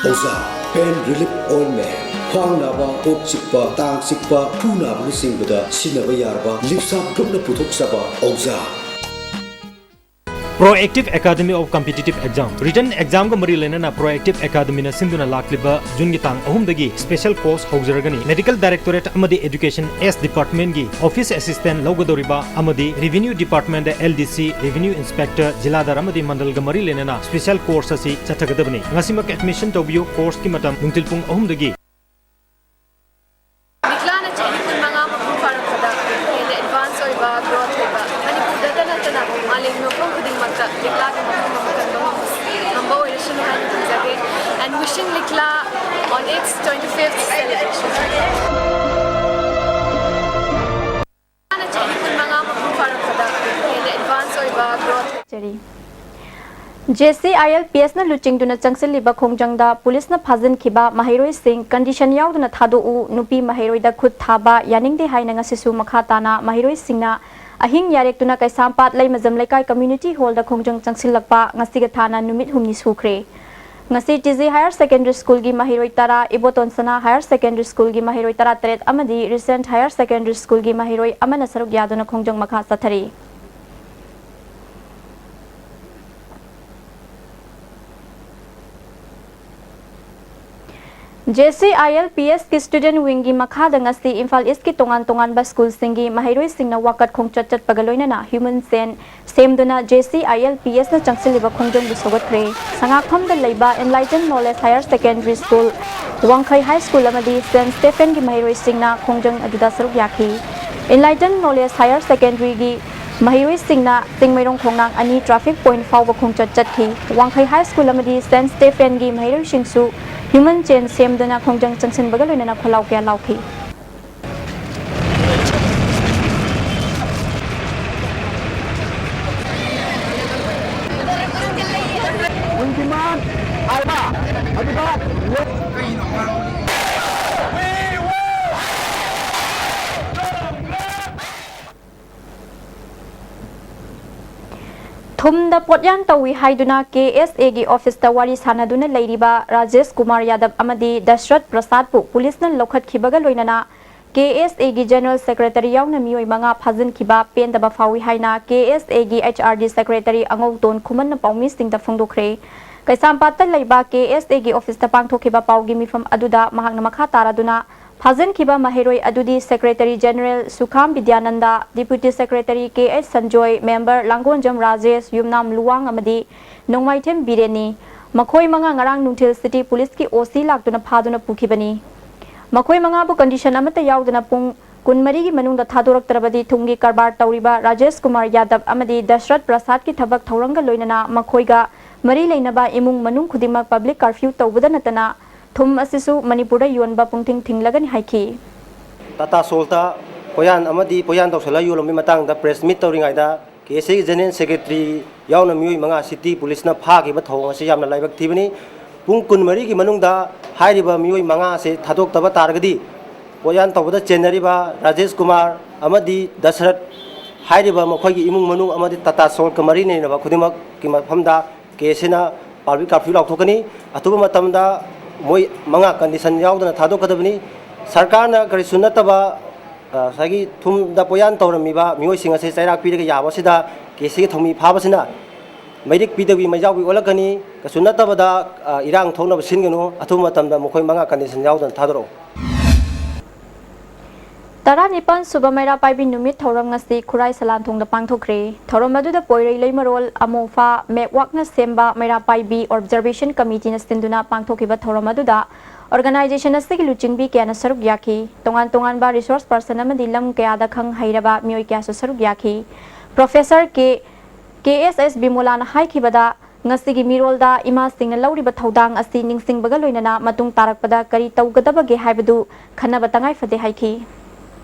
ꯑꯣꯖꯥ, pain relief ointment꯫ ꯈ꯭ꯋꯥꯡ ꯅꯥꯕ, ꯀꯣꯛ ꯆꯤꯛꯄ, ꯇꯥꯡ ꯆꯤꯛꯄ, ꯈꯨ ꯅꯥꯕꯅꯆꯤꯡꯕꯗ ꯁꯤꯖꯤꯟꯅꯕ ꯌꯥꯔꯕ ꯂꯤꯞꯁꯥꯞ ꯒ꯭ꯔꯨꯞꯅ ꯄꯨꯊꯣꯛꯆꯕ ꯑꯣꯖꯥ꯫ Proactive Academy of Competitive Exam꯫ Written examꯒ ꯃꯔꯤ ꯂꯩꯅꯅ Proactive Academyꯅ ꯁꯤꯟꯗꯨꯅ ꯂꯥꯛꯂꯤꯕ ꯖꯨꯟꯒꯤ ꯇꯥꯡ ꯑꯍꯨꯝꯗꯒꯤ special course ꯍꯧꯖꯔꯒꯅꯤ꯫ Medical Directorate ꯑꯃꯗꯤ Education S Departmentꯀꯤ office assistant ꯂꯧꯒꯗꯧꯔꯤꯕ ꯑꯃꯗꯤ Revenue Departmentꯇ L D C, Revenue Inspector, ꯖꯤꯂꯥꯗꯥꯔ ꯑꯃꯗꯤ ꯃꯟꯗꯜꯒ ꯃꯔꯤ ꯂꯩꯅꯅ special course ꯑꯁꯤ ꯆꯠꯊꯒꯗꯕꯅꯤ꯫ ꯉꯁꯤꯃꯛ admission ꯇꯧꯕꯤꯌꯨ꯫ Courseꯀꯤ ꯃꯇꯝ ꯅꯨꯡꯊꯤꯜ ꯄꯨꯡ ꯑꯍꯨꯝꯗꯒꯤ꯫ ꯂꯤꯛꯂꯥꯅ ꯆꯍꯤ ꯀꯨꯟꯃꯉꯥ ꯃꯄꯨꯡ ꯐꯥꯔꯛꯄꯗ ꯍꯦꯟꯅ advance ꯑꯣꯏꯕ, growth ꯑꯣꯏꯕ, ꯃꯅꯤꯄꯨꯔꯗꯇ ꯅꯠꯇꯅ ꯃꯥꯂꯦꯝꯒꯤ ꯃꯐꯝ ꯈꯨꯗꯤꯡꯃꯛꯇ ꯂꯤꯛꯂꯥꯒꯤ ꯃꯐꯝ ꯑꯃ ꯀꯟꯕ ꯉꯝꯕ, ꯉꯝꯕ ꯑꯣꯏꯔꯁꯅꯨ ꯍꯥꯏꯅ ꯈꯟꯖꯒꯦ꯫ And wishing Likla on its twenty-fifth celebration. ꯂꯤꯛꯂꯥꯅ ꯆꯍꯤ ꯀꯨꯟꯃꯉꯥ ꯃꯄꯨꯡ ꯐꯥꯔꯛꯄꯗ ꯍꯦꯟꯅ advance ꯑꯣꯏꯕ, growth ꯆꯔꯤ꯫ J C I L P Sꯅ ꯂꯨꯆꯤꯡꯗꯨꯅ ꯆꯪꯁꯤꯜꯂꯤꯕ ꯈꯣꯡꯖꯪꯗ ꯄꯨꯂꯤꯁꯅ ꯐꯥꯖꯤꯟꯈꯤꯕ ꯃꯍꯩꯔꯣꯏꯁꯤꯡ condition ꯌꯥꯎꯗꯅ ꯊꯥꯗꯣꯛꯎ, ꯅꯨꯄꯤ ꯃꯍꯩꯔꯣꯏꯗ ꯈꯨꯠ ꯊꯥꯕ ꯌꯥꯅꯤꯡꯗꯦ ꯍꯥꯏꯅ ꯉꯁꯤꯁꯨ ꯃꯈꯥ ꯇꯥꯅ ꯃꯍꯩꯔꯣꯏꯁꯤꯡꯅ ꯑꯍꯤꯡ ꯌꯥꯔꯦꯛꯇꯨꯅ ꯀꯩꯁꯥꯝꯄꯥꯠ ꯂꯩꯃꯖꯝ ꯂꯩꯀꯥꯏ community hallꯗ ꯈꯣꯡꯖꯪ ꯆꯪꯁꯤꯜꯂꯛꯄ ꯉꯁꯤꯒ ꯊꯥꯅ ꯅꯨꯃꯤꯠ ꯍꯨꯝꯅꯤ ꯁꯨꯈ꯭ꯔꯦ꯫ ꯉꯁꯤ T G Higher Secondary Schoolꯒꯤ ꯃꯍꯩꯔꯣꯏ ꯇꯔꯥ, ꯏꯕꯣꯇꯣꯟ ꯁꯅꯥ Higher Secondary Schoolꯒꯤ ꯃꯍꯩꯔꯣꯏ ꯇꯔꯥꯇꯔꯦꯠ ꯑꯃꯗꯤ Regent Higher Secondary Schoolꯒꯤ ꯃꯍꯩꯔꯣꯏ ꯑꯃꯅ ꯁꯔꯨꯛ ꯌꯥꯗꯨꯅ ꯈꯣꯡꯖꯪ ꯃꯈꯥ ꯆꯠꯊꯔꯤ꯫ J C I L P Sꯀꯤ student wingꯒꯤ ꯃꯈꯥꯗ ꯉꯁꯤ ꯏꯝꯐꯥꯜ Eastꯀꯤ ꯇꯣꯉꯥꯟ ꯇꯣꯉꯥꯟꯕ schoolꯁꯤꯡꯒꯤ ꯃꯍꯩꯔꯣꯏꯁꯤꯡꯅ ꯋꯥꯀꯠ ꯈꯣꯡꯆꯠ ꯆꯠꯄꯒ ꯂꯣꯏꯅꯅ human chain ꯁꯦꯝꯗꯨꯅ J C I L P Sꯅ ꯆꯪꯁꯤꯜꯂꯤꯕ ꯈꯣꯡꯖꯪꯕꯨ ꯁꯧꯒꯠꯈ꯭ꯔꯦ꯫ ꯁꯉꯥꯛꯐꯝꯗ ꯂꯩꯕ Enlighten Knowledge Higher Secondary School, ꯋꯥꯡꯈꯩ High School ꯑꯃꯗꯤ Saint Stephenꯒꯤ ꯃꯍꯩꯔꯣꯏꯁꯤꯡꯅ ꯈꯣꯡꯖꯪ ꯑꯗꯨꯗ ꯁꯔꯨꯛ ꯌꯥꯈꯤ꯫ Enlighten Knowledge Higher Secondary ꯃꯍꯩꯔꯣꯏꯁꯤꯡꯅ ꯆꯤꯡꯃꯩꯔꯣꯡ ꯈꯣꯡꯅꯥꯡ ꯑꯅꯤ traffic point ꯐꯥꯎꯕ ꯈꯣꯡꯆꯠ ꯆꯠꯈꯤ꯫ ꯋꯥꯡꯈꯩ High School ꯑꯃꯗꯤ Saint Stephenꯒꯤ ꯃꯍꯩꯔꯣꯏꯁꯤꯡꯁꯨ human chain ꯁꯦꯝꯗꯨꯅ ꯈꯣꯡꯖꯪ ꯆꯪꯁꯤꯟꯕꯒ ꯂꯣꯏꯅꯅ ꯈꯣꯜꯂꯥꯎ ꯀꯌꯥ ꯂꯥꯎꯈꯤ꯫ ꯊꯨꯝꯗ ꯄꯣꯠꯌꯥꯟ ꯇꯧꯏ ꯍꯥꯏꯗꯨꯅ KSAꯒꯤ officeꯇ ꯋꯥꯔꯤ ꯁꯥꯟꯅꯗꯨꯅ ꯂꯩꯔꯤꯕ ꯔꯥꯖꯦꯁ ꯀꯨꯃꯥꯔ ꯌꯥꯗꯕ ꯑꯃꯗꯤ ꯗꯁꯔꯠ ꯄ꯭ꯔꯁꯥꯗꯄꯨ policeꯅ ꯂꯧꯈꯠꯈꯤꯕꯒ ꯂꯣꯏꯅꯅ KSAꯒꯤ General Secretary ꯌꯥꯎꯅ ꯃꯤꯑꯣꯏ ꯃꯉꯥ ꯐꯥꯖꯤꯟꯈꯤꯕ ꯄꯦꯟꯗꯕ ꯐꯥꯎꯏ ꯍꯥꯏꯅ KSAꯒꯤ HRD Secretary ꯑꯉꯧꯇꯣꯟ ꯈꯨꯃꯟꯅ ꯄꯥꯎꯃꯤꯁꯤꯡꯗ ꯐꯣꯡꯗꯣꯛꯈ꯭ꯔꯦ꯫ ꯀꯩꯁꯥꯝꯄꯥꯠꯇ ꯂꯩꯕ KSAꯒꯤ officeꯇ ꯄꯥꯡꯊꯣꯛꯈꯤꯕ ꯄꯥꯎꯒꯤ ꯃꯤꯐꯝ ꯑꯗꯨꯗ ꯃꯍꯥꯛꯅ ꯃꯈꯥ ꯇꯥꯔꯗꯨꯅ ꯐꯥꯖꯤꯟꯈꯤꯕ ꯃꯍꯩꯔꯣꯏ ꯑꯗꯨꯗꯤ Secretary General ꯁꯨꯈꯥꯝ Bidyananda, Deputy Secretary ꯀꯦ ꯑꯩꯆ ꯁꯟꯖꯣꯏ, Member ꯂꯥꯡꯒꯣꯟꯖꯝ ꯔꯥꯖꯦꯁ, ꯌꯨꯝꯅꯥꯝ ꯂꯨꯋꯥꯡ ꯑꯃꯗꯤ ꯅꯣꯡꯃꯥꯏꯊꯦꯝ ꯕꯤꯔꯦꯟꯅꯤ꯫ ꯃꯈꯣꯏ ꯃꯉꯥ ꯉꯔꯥꯡ ꯅꯨꯡꯊꯤꯜ City Policeꯀꯤ OC ꯂꯥꯛꯇꯨꯅ ꯐꯥꯗꯨꯅ ꯄꯨꯈꯤꯕꯅꯤ꯫ ꯃꯈꯣꯏ ꯃꯉꯥꯕꯨ condition ꯑꯃꯠꯇ ꯌꯥꯎꯗꯅ ꯄꯨꯡ ꯀꯨꯟꯃꯔꯤꯒꯤ ꯃꯅꯨꯡꯗ ꯊꯥꯗꯣꯔꯛꯇ꯭ꯔꯕꯗꯤ ꯊꯨꯝꯒꯤ ꯀꯔꯕꯥꯔ ꯇꯧꯔꯤꯕ ꯔꯥꯖꯦꯁ ꯀꯨꯃꯥꯔ ꯌꯥꯗꯕ ꯑꯃꯗꯤ ꯗꯁꯔꯠ ꯄ꯭ꯔꯁꯥꯗꯀꯤ ꯊꯕꯛ ꯊꯧꯔꯝꯒ ꯂꯣꯏꯅꯅ ꯃꯈꯣꯏꯒ ꯃꯔꯤ ꯂꯩꯅꯕ ꯏꯃꯨꯡ ꯃꯅꯨꯡ ꯈꯨꯗꯤꯡꯃꯛ public curfew ꯇꯧꯕꯗ ꯅꯠꯇꯅ ꯊꯨꯝ ꯑꯁꯤꯁꯨ ꯃꯅꯤꯄꯨꯔꯗ ꯌꯣꯟꯕ ꯄꯨꯡꯊꯤꯡ ꯊꯤꯡꯂꯒꯅꯤ ꯍꯥꯏꯈꯤ꯫ Tata Salt ꯄꯣꯌꯥꯟ ꯑꯃꯗꯤ ꯄꯣꯌꯥꯟ ꯇꯧꯁꯤꯜꯂ ꯌꯣꯜꯂꯝꯕꯒꯤ ꯃꯇꯥꯡꯗ press meet ꯇꯧꯔꯤꯉꯩꯗ KSAꯒꯤ General Secretary ꯌꯥꯎꯅ ꯃꯤꯑꯣꯏ ꯃꯉꯥ City Policeꯅ ꯐꯥꯈꯤꯕ ꯊꯧꯑꯣꯡ ꯑꯁꯤ ꯌꯥꯝꯅ ꯂꯥꯏꯕꯛ ꯊꯤꯕꯅꯤ꯫ ꯄꯨꯡ ꯀꯨꯟꯃꯔꯤꯒꯤ ꯃꯅꯨꯡꯗ ꯍꯥꯏꯔꯤꯕ ꯃꯤꯑꯣꯏ ꯃꯉꯥ ꯑꯁꯤ ꯊꯥꯗꯣꯛꯇꯕ ꯇꯥꯔꯒꯗꯤ ꯄꯣꯌꯥꯟ ꯇꯧꯕꯗ ꯆꯦꯟꯅꯔꯤꯕ ꯔꯥꯖꯦꯁ ꯀꯨꯃꯥꯔ ꯑꯃꯗꯤ ꯗꯁꯔꯠ ꯍꯥꯏꯔꯤꯕ ꯃꯈꯣꯏꯒꯤ ꯏꯃꯨꯡ ꯃꯅꯨꯡ ꯑꯃꯗꯤ Tata Saltꯀ ꯃꯔꯤ ꯂꯩꯅꯕ ꯈꯨꯗꯤꯡꯃꯛꯀꯤ ꯃꯐꯝꯗ KSAꯅ public curfew ꯂꯥꯎꯊꯣꯛꯀꯅꯤ꯫ ꯑꯊꯨꯕ ꯃꯇꯝꯗ ꯃꯣꯏ ꯃꯉꯥ condition ꯌꯥꯎꯗꯅ ꯊꯥꯗꯣꯛꯀꯗꯕꯅꯤ꯫ ꯁꯔꯀꯥꯔꯅ ꯀꯔꯤꯁꯨ ꯅꯠꯇꯕ, ꯑ, ꯉꯁꯥꯏꯒꯤ ꯊꯨꯝꯗ ꯄꯣꯌꯥꯟ ꯇꯧꯔꯝꯃꯤꯕ ꯃꯤꯑꯣꯏꯁꯤꯡ ꯑꯁꯤ ꯆꯩꯔꯥꯛ ꯄꯤꯔꯒ ꯌꯥꯕꯁꯤꯗ KSAꯒꯤ ꯊꯧꯃꯤ ꯐꯥꯕꯁꯤꯅ ꯃꯩꯔꯤꯛ ꯄꯤꯗꯕꯤ ꯃꯩꯖꯥꯎꯕꯤ ꯑꯣꯜꯂꯛꯀꯅꯤ꯫ ꯀꯩꯁꯨ ꯅꯠꯇꯕꯗ, ꯑ, ꯏꯔꯥꯡ ꯊꯣꯛꯅꯕ ꯁꯤꯟꯒꯅꯨ꯫ ꯑꯊꯨꯕ ꯃꯇꯝꯗ ꯃꯈꯣꯏ ꯃꯉꯥ condition ꯌꯥꯎꯗꯅ ꯊꯥꯗꯣꯔꯛꯎ꯫ ꯇꯔꯥꯅꯤꯄꯥꯟ ꯁꯨꯕ ꯃꯩꯔꯥ ꯄꯥꯏꯕꯤ ꯅꯨꯃꯤꯠ ꯊꯧꯔꯝ ꯉꯁꯤ ꯈꯨꯔꯥꯏ ꯁꯂꯥꯟꯊꯣꯡꯗ ꯄꯥꯡꯊꯣꯛꯈ꯭ꯔꯦ꯫ ꯊꯧꯔꯝ ꯑꯗꯨꯗ ꯄꯣꯏꯔꯩ ꯂꯩꯃꯔꯣꯜ ꯑꯃꯣꯐꯥ ꯃꯦꯛꯋꯥꯛꯅ ꯁꯦꯝꯕ ꯃꯩꯔꯥ ꯄꯥꯏꯕꯤ Observation Committeeꯅ ꯁꯤꯟꯗꯨꯅ ꯄꯥꯡꯊꯣꯛꯈꯤꯕ ꯊꯧꯔꯝ ꯑꯗꯨꯗ organization ꯑꯁꯤꯒꯤ ꯂꯨꯆꯤꯡꯕꯤ ꯀꯌꯥꯅ ꯁꯔꯨꯛ ꯌꯥꯈꯤ꯫ ꯇꯣꯉꯥꯟ ꯇꯣꯉꯥꯟꯕ resource person ꯑꯃꯗꯤ ꯂꯝ ꯀꯌꯥꯗ ꯈꯪ ꯍꯩꯔꯕ ꯃꯤꯑꯣꯏ ꯀꯌꯥꯁꯨ ꯁꯔꯨꯛ ꯌꯥꯈꯤ꯫ ꯄ꯭ꯔꯣꯐꯦꯁꯔ ꯀꯦ ꯀꯦ ꯑꯦꯁ ꯑꯦꯁ ꯕꯤꯃꯣꯂꯥꯅ ꯍꯥꯏꯈꯤꯕꯗ, ꯉꯁꯤꯒꯤ ꯃꯤꯔꯣꯜꯗ ꯏꯃꯥꯁꯤꯡꯅ ꯂꯧꯔꯤꯕ ꯊꯧꯗꯥꯡ ꯑꯁꯤ ꯅꯤꯡꯁꯤꯡꯕꯒ ꯂꯣꯏꯅꯅ ꯃꯇꯨꯡ ꯇꯥꯔꯛꯄꯗ ꯀꯔꯤ ꯇꯧꯒꯗꯕꯒꯦ ꯍꯥꯏꯕꯗꯨ ꯈꯟꯅꯕ ꯇꯉꯥꯏ ꯐꯗꯦ ꯍꯥꯏꯈꯤ꯫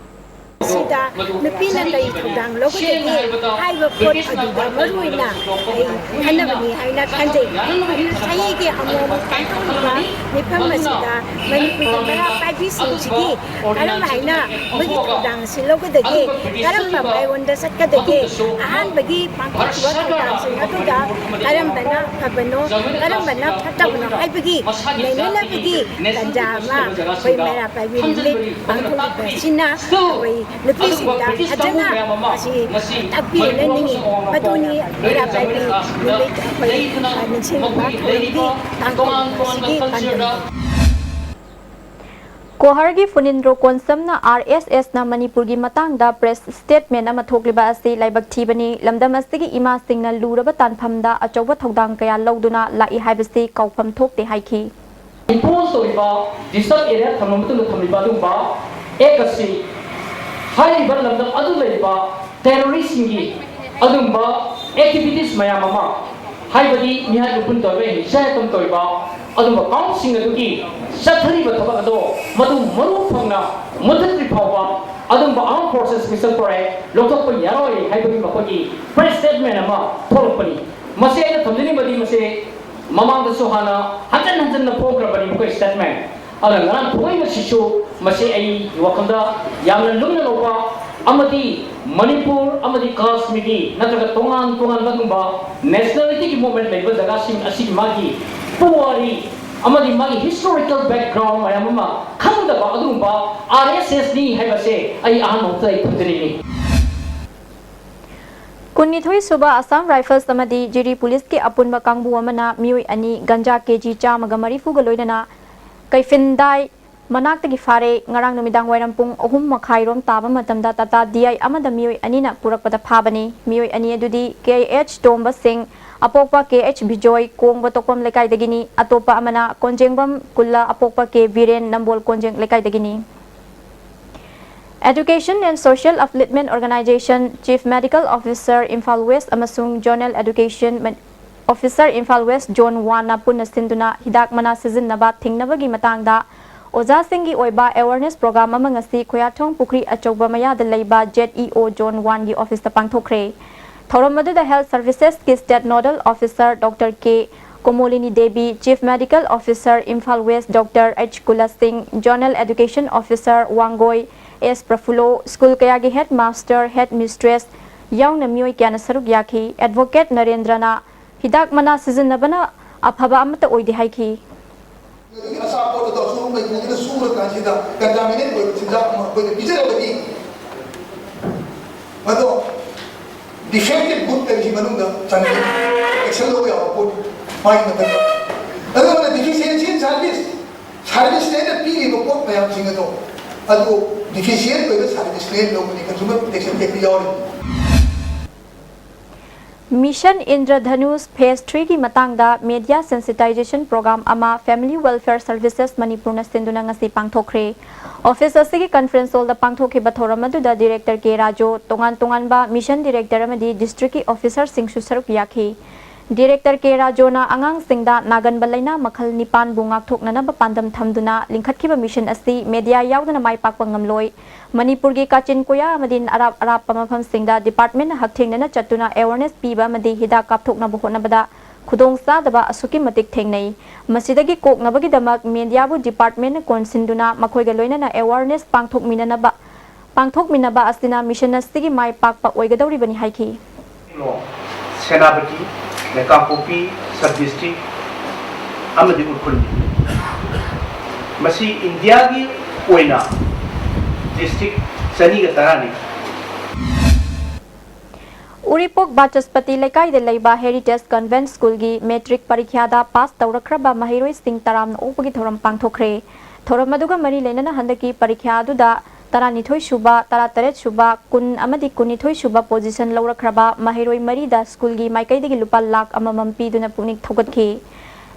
ꯁꯤꯗ ꯅꯨꯄꯤꯅ ꯀꯔꯤ ꯊꯧꯗꯥꯡ ꯂꯧꯒꯗꯒꯦ ꯍꯥꯏꯕ ꯄꯣꯠ ꯑꯗꯨꯗ ꯃꯔꯨ ꯑꯣꯏꯅ ꯑꯩ ꯈꯟꯅꯕꯅꯤ ꯍꯥꯏꯅ ꯈꯟꯖꯩ꯫ ꯆꯍꯤꯒꯤ ꯑꯃꯨꯛ ꯑꯃꯨꯛ ꯄꯥꯡꯊꯣꯛꯂꯤꯕ ꯃꯤꯐꯝ ꯑꯁꯤꯗ ꯃꯅꯤꯄꯨꯔꯒꯤ ꯃꯩꯔꯥ ꯄꯥꯏꯕꯤꯁꯤꯡꯁꯤꯒꯤ ꯀꯔꯝ ꯍꯥꯏꯅ ꯃꯣꯏꯒꯤ ꯊꯧꯗꯥꯡ ꯑꯁꯤ ꯂꯧꯒꯗꯒꯦ, ꯀꯔꯝꯕ ꯃꯥꯏꯑꯣꯟꯗ ꯆꯠꯀꯗꯒꯦ, ꯑꯍꯥꯟꯕꯒꯤ ꯄꯥꯡꯊꯣꯛꯈꯤꯕ ꯊꯧꯗꯥꯡꯁꯤꯡ ꯑꯗꯨꯗ ꯀꯔꯝꯕꯅ ꯐꯕꯅꯣ, ꯀꯔꯝꯕꯅ ꯐꯠꯇꯕꯅꯣ ꯍꯥꯏꯕꯒꯤ ꯅꯩꯅꯅꯕꯒꯤ ꯇꯥꯟꯖꯥ ꯑꯃ ꯑꯩꯈꯣꯏ ꯃꯩꯔꯥ ꯄꯥꯏꯕꯤ ꯅꯨꯃꯤꯠ ꯄꯥꯡꯊꯣꯛꯂꯤꯕ ꯑꯁꯤꯅ ꯑꯩꯈꯣꯏ ꯅꯨꯄꯤꯁꯤꯡꯗ ꯐꯖꯅ ꯑꯁꯤ ꯇꯥꯛꯄꯤꯅꯅꯤꯡꯉꯤ꯫ ꯃꯗꯨꯅꯤ ꯃꯩꯔꯥ ꯄꯥꯏꯕꯤ ꯅꯨꯃꯤꯠ ꯑꯩꯈꯣꯏ ꯅꯤꯡꯁꯤꯡꯂꯤꯕ ꯊꯧꯔꯝꯒꯤ ꯄꯥꯡꯊꯣꯛꯂꯤꯕ ꯑꯁꯤꯒꯤ ꯄꯥꯟꯗꯝꯗꯤ꯫ ꯀꯣꯍꯔꯒꯤ ꯐꯨꯅꯤꯟꯗ꯭ꯔꯣ ꯀꯣꯟꯁꯝꯅ ꯑꯥꯔ ꯑꯦꯁ ꯑꯦꯁꯅ ꯃꯅꯤꯄꯨꯔꯒꯤ ꯃꯇꯥꯡꯗ ꯄ꯭ꯔꯦꯁ ꯁ꯭ꯇꯦꯠꯃꯦꯟ ꯑꯃ ꯊꯣꯛꯂꯤꯕ ꯑꯁꯤ ꯂꯥꯏꯕꯛ ꯊꯤꯕꯅꯤ꯫ ꯂꯝꯗꯝ ꯑꯁꯤꯒꯤ ꯏꯃꯥꯁꯤꯡꯅ ꯂꯨꯔꯕ ꯇꯥꯟꯐꯝꯗ ꯑꯆꯧꯕ ꯊꯧꯗꯥꯡ ꯀꯌꯥ ꯂꯧꯗꯨꯅ ꯂꯥꯛꯏ ꯍꯥꯏꯕꯁꯤ ꯀꯥꯎꯐꯝ ꯊꯣꯛꯇꯦ ꯍꯥꯏꯈꯤ꯫ ꯏꯝꯄꯣꯁ ꯇꯧꯔꯤꯕ ꯗꯤꯁꯇꯔꯕ ꯑꯦꯔꯤꯌꯥ ꯊꯝꯂꯕ ꯃꯇꯨꯡꯗ ꯊꯝꯂꯤꯕ ꯑꯗꯨꯒꯨꯝꯕ ꯑꯦꯛ ꯑꯁꯤ ꯍꯥꯏꯔꯤꯕ ꯂꯝꯗꯝ ꯑꯗꯨ ꯂꯩꯔꯤꯕ ꯇꯦꯔꯣꯔꯤꯁꯁꯤꯡꯒꯤ ꯑꯗꯨꯒꯨꯝꯕ ꯑꯦꯛꯇꯤꯚꯤꯇꯤꯁ ꯃꯌꯥꯝ ꯑꯃ, ꯍꯥꯏꯕꯗꯤ ꯃꯤꯍꯥꯠ ꯃꯤꯄꯨꯟ ꯇꯧꯔꯤꯕ, ꯍꯤꯡꯁꯥ ꯌꯥꯏꯐꯝ ꯇꯧꯔꯤꯕ ꯑꯗꯨꯒꯨꯝꯕ ꯀꯥꯡꯂꯨꯞꯁꯤꯡ ꯑꯗꯨꯒꯤ ꯆꯠꯊꯔꯤꯕ ꯊꯕꯛ ꯑꯗꯣ ꯃꯗꯨ ꯃꯔꯨ ꯐꯪꯅ ꯃꯨꯊꯠꯇ꯭ꯔꯤ ꯐꯥꯎꯕ ꯑꯗꯨꯒꯨꯝꯕ ꯑꯥꯔꯝ ꯐꯣꯔꯁꯦꯁ ꯃꯤꯁꯟ ꯄꯨꯔꯛꯑꯦ ꯂꯧꯊꯣꯛꯄ ꯌꯥꯔꯣꯏ ꯍꯥꯏꯕꯒꯤ ꯃꯈꯣꯏꯒꯤ ꯄ꯭ꯔꯦꯁ ꯁ꯭ꯇꯦꯠꯃꯦꯟ ꯑꯃ ꯊꯣꯛꯂꯛꯄꯅꯤ꯫ ꯃꯁꯤ ꯑꯩꯅ ꯊꯝꯖꯅꯤꯡꯕꯗꯤ ꯃꯁꯤ ꯃꯃꯥꯡꯗꯁꯨ ꯍꯥꯟꯅ ꯍꯟꯖꯟ ꯍꯟꯖꯟꯅ ꯐꯣꯡꯈ꯭ꯔꯕꯅꯤ ꯃꯈꯣꯏ ꯁ꯭ꯇꯦꯠꯃꯦꯟ꯫ ꯑꯗꯨꯅ ꯉꯔꯥꯡ ꯊꯣꯛꯂꯛꯏꯕꯁꯤꯁꯨ ꯃꯁꯤ ꯑꯩ ꯋꯥꯈꯜꯗ ꯌꯥꯝꯅ ꯂꯨꯝꯅ ꯂꯧꯕ ꯑꯃꯗꯤ ꯃꯅꯤꯄꯨꯔ ꯑꯃꯗꯤ ꯀꯥꯁꯃꯤꯔꯒꯤ ꯅꯠꯇ꯭ꯔꯒ ꯇꯣꯉꯥꯟ ꯇꯣꯉꯥꯟꯕ ꯑꯗꯨꯒꯨꯝꯕ ꯅꯦꯁꯅꯦꯂꯤꯇꯤꯒꯤ ꯃꯨꯚꯃꯦꯟ ꯂꯩꯕ ꯖꯒꯥꯁꯤꯡ ꯑꯁꯤꯒꯤ ꯃꯥꯒꯤ ꯄꯨꯋꯥꯔꯤ ꯑꯃꯗꯤ ꯃꯥꯒꯤ ꯍꯤꯁꯇꯣꯔꯤꯀꯦꯜ ꯕꯦꯛꯒ꯭ꯔꯥꯎꯟ ꯃꯌꯥꯝ ꯑꯃ ꯈꯪꯗꯕ ꯑꯗꯨꯒꯨꯝꯕ ꯑꯥꯔ ꯑꯦꯁ ꯑꯦꯁꯅꯤ ꯍꯥꯏꯕꯁꯦ ꯑꯩ ꯑꯍꯥꯟꯕ ꯃꯛꯇꯗ ꯑꯩ ꯊꯝꯖꯅꯤꯡꯏ꯫ ꯀꯨꯟꯅꯤꯊꯣꯏ ꯁꯨꯕ ꯑꯁꯥꯝ ꯔꯥꯏꯐꯜꯁ ꯑꯃꯗꯤ ꯖꯤꯔꯤ ꯄꯨꯂꯤꯁꯀꯤ ꯑꯄꯨꯟꯕ ꯀꯥꯡꯕꯨ ꯑꯃꯅ ꯃꯤꯑꯣꯏ ꯑꯅꯤ ꯒꯟꯖꯥ ꯀꯦ ꯖꯤ ꯆꯥꯝꯃꯒ ꯃꯔꯤꯐꯨꯒ ꯂꯣꯏꯅꯅ ꯀꯩꯐꯤꯟꯗꯥꯏ ꯃꯅꯥꯛꯇꯒꯤ ꯐꯥꯔꯦ꯫ ꯉꯔꯥꯡ ꯅꯨꯃꯤꯗꯥꯡ ꯋꯥꯏꯔꯝ ꯄꯨꯡ ꯑꯍꯨꯝ ꯃꯈꯥꯏꯔꯣꯝ ꯇꯥꯕ ꯃꯇꯝꯗ ꯇꯥꯇꯥ ꯗꯤ ꯑꯥꯏ ꯑꯃꯗ ꯃꯤꯑꯣꯏ ꯑꯅꯤꯅ ꯄꯨꯔꯛꯄꯗ ꯐꯥꯕꯅꯤ꯫ ꯃꯤꯑꯣꯏ ꯑꯅꯤ ꯑꯗꯨꯗꯤ ꯀꯦ ꯑꯩꯆ ꯇꯣꯝꯕ ꯁꯤꯡ, ꯑꯄꯣꯛꯄ ꯀꯦ ꯑꯩꯆ ꯕꯤꯖꯣꯏ, ꯀꯣꯡꯕ ꯇꯣꯛꯄꯝ ꯂꯩꯀꯥꯏꯗꯒꯤꯅꯤ꯫ ꯑꯇꯣꯞꯄ ꯑꯃꯅ ꯀꯣꯟꯖꯦꯡꯕꯝ ꯀꯨꯜꯂ, ꯑꯄꯣꯛꯄ ꯀꯦ ꯕꯤꯔꯦꯟ, ꯅꯝꯕꯣꯜ ꯀꯣꯟꯖꯦꯡ ꯂꯩꯀꯥꯏꯗꯒꯤꯅꯤ꯫ Education and Social Upliftment Organization Chief Medical Officer Imphal West ꯑꯃꯁꯨꯡ Zonal Education Officer Imphal West Zone ꯋꯥꯟꯅ ꯄꯨꯟꯅ ꯁꯤꯟꯗꯨꯅ ꯍꯤꯗꯥꯛ ꯃꯅꯥ ꯁꯤꯖꯤꯟꯅꯕ ꯊꯤꯡꯅꯕꯒꯤ ꯃꯇꯥꯡꯗ ꯑꯣꯖꯥꯁꯤꯡꯒꯤ ꯑꯣꯏꯕ awareness program ꯑꯃ ꯉꯁꯤ ꯈꯣꯌꯥꯊꯣꯡ ꯄꯨꯈ꯭ꯔꯤ ꯑꯆꯧꯕ ꯃꯌꯥꯗ ꯂꯩꯕ Z E O Zone ꯋꯥꯟꯒꯤ officeꯇ ꯄꯥꯡꯊꯣꯛꯈ꯭ꯔꯦ꯫ ꯊꯧꯔꯝ ꯑꯗꯨꯗ Health Servicesꯀꯤ State Nodal Officer Doctor K Komolini Devi, Chief Medical Officer Imphal West Doctor H Kulsing, Zonal Education Officer Wangoi S Prafullo, school ꯀꯌꯥꯒꯤ headmaster, headmistress ꯌꯥꯎꯅ ꯃꯤꯑꯣꯏ ꯀꯌꯥꯅ ꯁꯔꯨꯛ ꯌꯥꯈꯤ꯫ Advocate ꯅꯔꯦꯟꯗ꯭ꯔꯅ ꯍꯤꯗꯥꯛ ꯃꯅꯥ ꯁꯤꯖꯤꯟꯅꯕꯅ ꯑꯐꯕ ꯑꯃꯠꯇ ꯑꯣꯏꯗꯦ ꯍꯥꯏꯈꯤ꯫ ꯑꯗꯒꯤ ꯑꯆꯥꯄꯣꯠ ꯑꯗꯣ ꯑꯁꯣꯝ ꯃꯩꯈꯨꯗꯨꯅ ꯁꯨꯔꯀꯥꯟꯁꯤꯗ contaminate ꯑꯣꯏꯕ ꯆꯤꯟꯖꯥꯛ ꯑꯃ ꯑꯩꯈꯣꯏꯅ ꯄꯤꯖꯔꯕꯗꯤ ꯃꯗꯣ defective good ꯀꯔꯤꯁꯤ ꯃꯅꯨꯡꯗ ꯆꯟꯒꯅꯤ꯫ Action ꯂꯧꯕ ꯌꯥꯕ ꯄꯣꯠ ꯃꯥꯒꯤ ꯃꯊꯛꯇ꯫ ꯑꯗꯨꯒ deficiency in service, serviceꯅꯦꯅ ꯄꯤꯔꯤꯕ ꯄꯣꯠ ꯃꯌꯥꯝꯁꯤꯡ ꯑꯗꯣ ꯑꯗꯨ deficient ꯑꯣꯏꯕ serviceꯅꯦꯅ ꯂꯧꯒꯅꯤ꯫ Consumer Protection Actꯇ ꯌꯥꯎꯔꯤ꯫ Mission Indradhanush Phase Threeꯒꯤ ꯃꯇꯥꯡꯗ media sensitization program ꯑꯃ Family Welfare Services ꯃꯅꯤꯄꯨꯔꯅ ꯁꯤꯟꯗꯨꯅ ꯉꯁꯤ ꯄꯥꯡꯊꯣꯛꯈ꯭ꯔꯦ꯫ Office ꯑꯁꯤꯒꯤ conference hallꯗ ꯄꯥꯡꯊꯣꯛꯈꯤꯕ ꯊꯧꯔꯝ ꯑꯗꯨꯗ Director K ꯔꯥꯖꯨ, ꯇꯣꯉꯥꯟ ꯇꯣꯉꯥꯟꯕ Mission Director ꯑꯃꯗꯤ districtꯀꯤ officerꯁꯤꯡꯁꯨ ꯁꯔꯨꯛ ꯌꯥꯈꯤ꯫ Director K ꯔꯥꯖꯨꯅ ꯑꯉꯥꯡꯁꯤꯡꯗ ꯅꯥꯒꯟꯕ ꯂꯩꯅꯥ ꯃꯈꯜ ꯅꯤꯄꯥꯟꯕꯨ ꯉꯥꯛꯊꯣꯛꯅꯅꯕ ꯄꯥꯟꯗꯝ ꯊꯝꯗꯨꯅ ꯂꯤꯡꯈꯠꯈꯤꯕ mission ꯑꯁꯤ media ꯌꯥꯎꯗꯅ ꯃꯥꯏ ꯄꯥꯛꯄ ꯉꯝꯂꯣꯏ꯫ ꯃꯅꯤꯄꯨꯔꯒꯤ ꯀꯥꯆꯤꯟ ꯀꯣꯌꯥ ꯑꯃꯗꯤ ꯑꯔꯥꯞ ꯑꯔꯥꯞꯄ ꯃꯐꯝꯁꯤꯡꯗ departmentꯅ ꯍꯛꯊꯦꯡꯅꯅ ꯆꯠꯇꯨꯅ awareness ꯄꯤꯕ ꯑꯃꯗꯤ ꯍꯤꯗꯥꯛ ꯀꯥꯞꯊꯣꯛꯅꯕ ꯍꯣꯠꯅꯕꯗ ꯈꯨꯗꯣꯡꯆꯥꯗꯕ ꯑꯁꯨꯛꯀꯤ ꯃꯇꯤꯛ ꯊꯦꯡꯅꯩ꯫ ꯃꯁꯤꯗꯒꯤ ꯀꯣꯛꯅꯕꯒꯤꯗꯃꯛ mediaꯕꯨ departmentꯅ ꯀꯣꯟꯁꯤꯟꯗꯨꯅ ꯃꯈꯣꯏꯒ ꯂꯣꯏꯅꯅ awareness ꯄꯥꯡꯊꯣꯛꯃꯤꯟꯅꯅꯕ, ꯄꯥꯡꯊꯣꯛꯃꯤꯟꯅꯕ ꯑꯁꯤꯅ mission ꯑꯁꯤꯒꯤ ꯃꯥꯏ ꯄꯥꯛꯄ ꯑꯣꯏꯒꯗꯧꯔꯤꯕꯅꯤ ꯍꯥꯏꯈꯤ꯫ ꯁꯦꯅꯥꯄꯇꯤ, ꯀꯥꯡꯄꯣꯛꯄꯤ sub district ꯑꯃꯗꯤ ꯎꯈ꯭ꯔꯨꯜꯅꯤ꯫ ꯃꯁꯤ ꯏꯟꯗꯤꯌꯥꯒꯤ ꯑꯣꯏꯅ district ꯆꯅꯤꯒ ꯇꯔꯥꯅꯤ꯫ ꯎꯔꯤꯄꯣꯛ ꯕꯥꯆꯁꯄꯇꯤ ꯂꯩꯀꯥꯏꯗ ꯂꯩꯕ Heritage Convent Schoolꯒꯤ matric ꯄꯔꯤꯈ꯭ꯌꯥꯗ pass ꯇꯧꯔꯛꯈ꯭ꯔꯕ ꯃꯍꯩꯔꯣꯏꯁꯤꯡ ꯇꯔꯥꯝꯅ ꯑꯣꯛꯄꯒꯤ ꯊꯧꯔꯝ ꯄꯥꯡꯊꯣꯛꯈ꯭ꯔꯦ꯫ ꯊꯧꯔꯝ ꯑꯗꯨꯒ ꯃꯔꯤ ꯂꯩꯅꯅ ꯍꯟꯗꯛꯀꯤ ꯄꯔꯤꯈ꯭ꯌꯥ ꯑꯗꯨꯗ ꯇꯔꯥꯅꯤꯊꯣꯏ ꯁꯨꯕ, ꯇꯔꯥꯇꯔꯦꯠ ꯁꯨꯕ, ꯀꯨꯟ ꯑꯃꯗꯤ ꯀꯨꯟꯅꯤꯊꯣꯏ ꯁꯨꯕ position ꯂꯧꯔꯛꯈ꯭ꯔꯕ ꯃꯍꯩꯔꯣꯏ ꯃꯔꯤꯗ schoolꯒꯤ ꯃꯥꯏꯀꯩꯗꯒꯤ ꯂꯨꯄꯥ ꯂꯥꯈ ꯑꯃꯃꯝ ꯄꯤꯗꯨꯅ ꯄꯨꯛꯅꯤꯡ ꯊꯧꯒꯠꯈꯤ꯫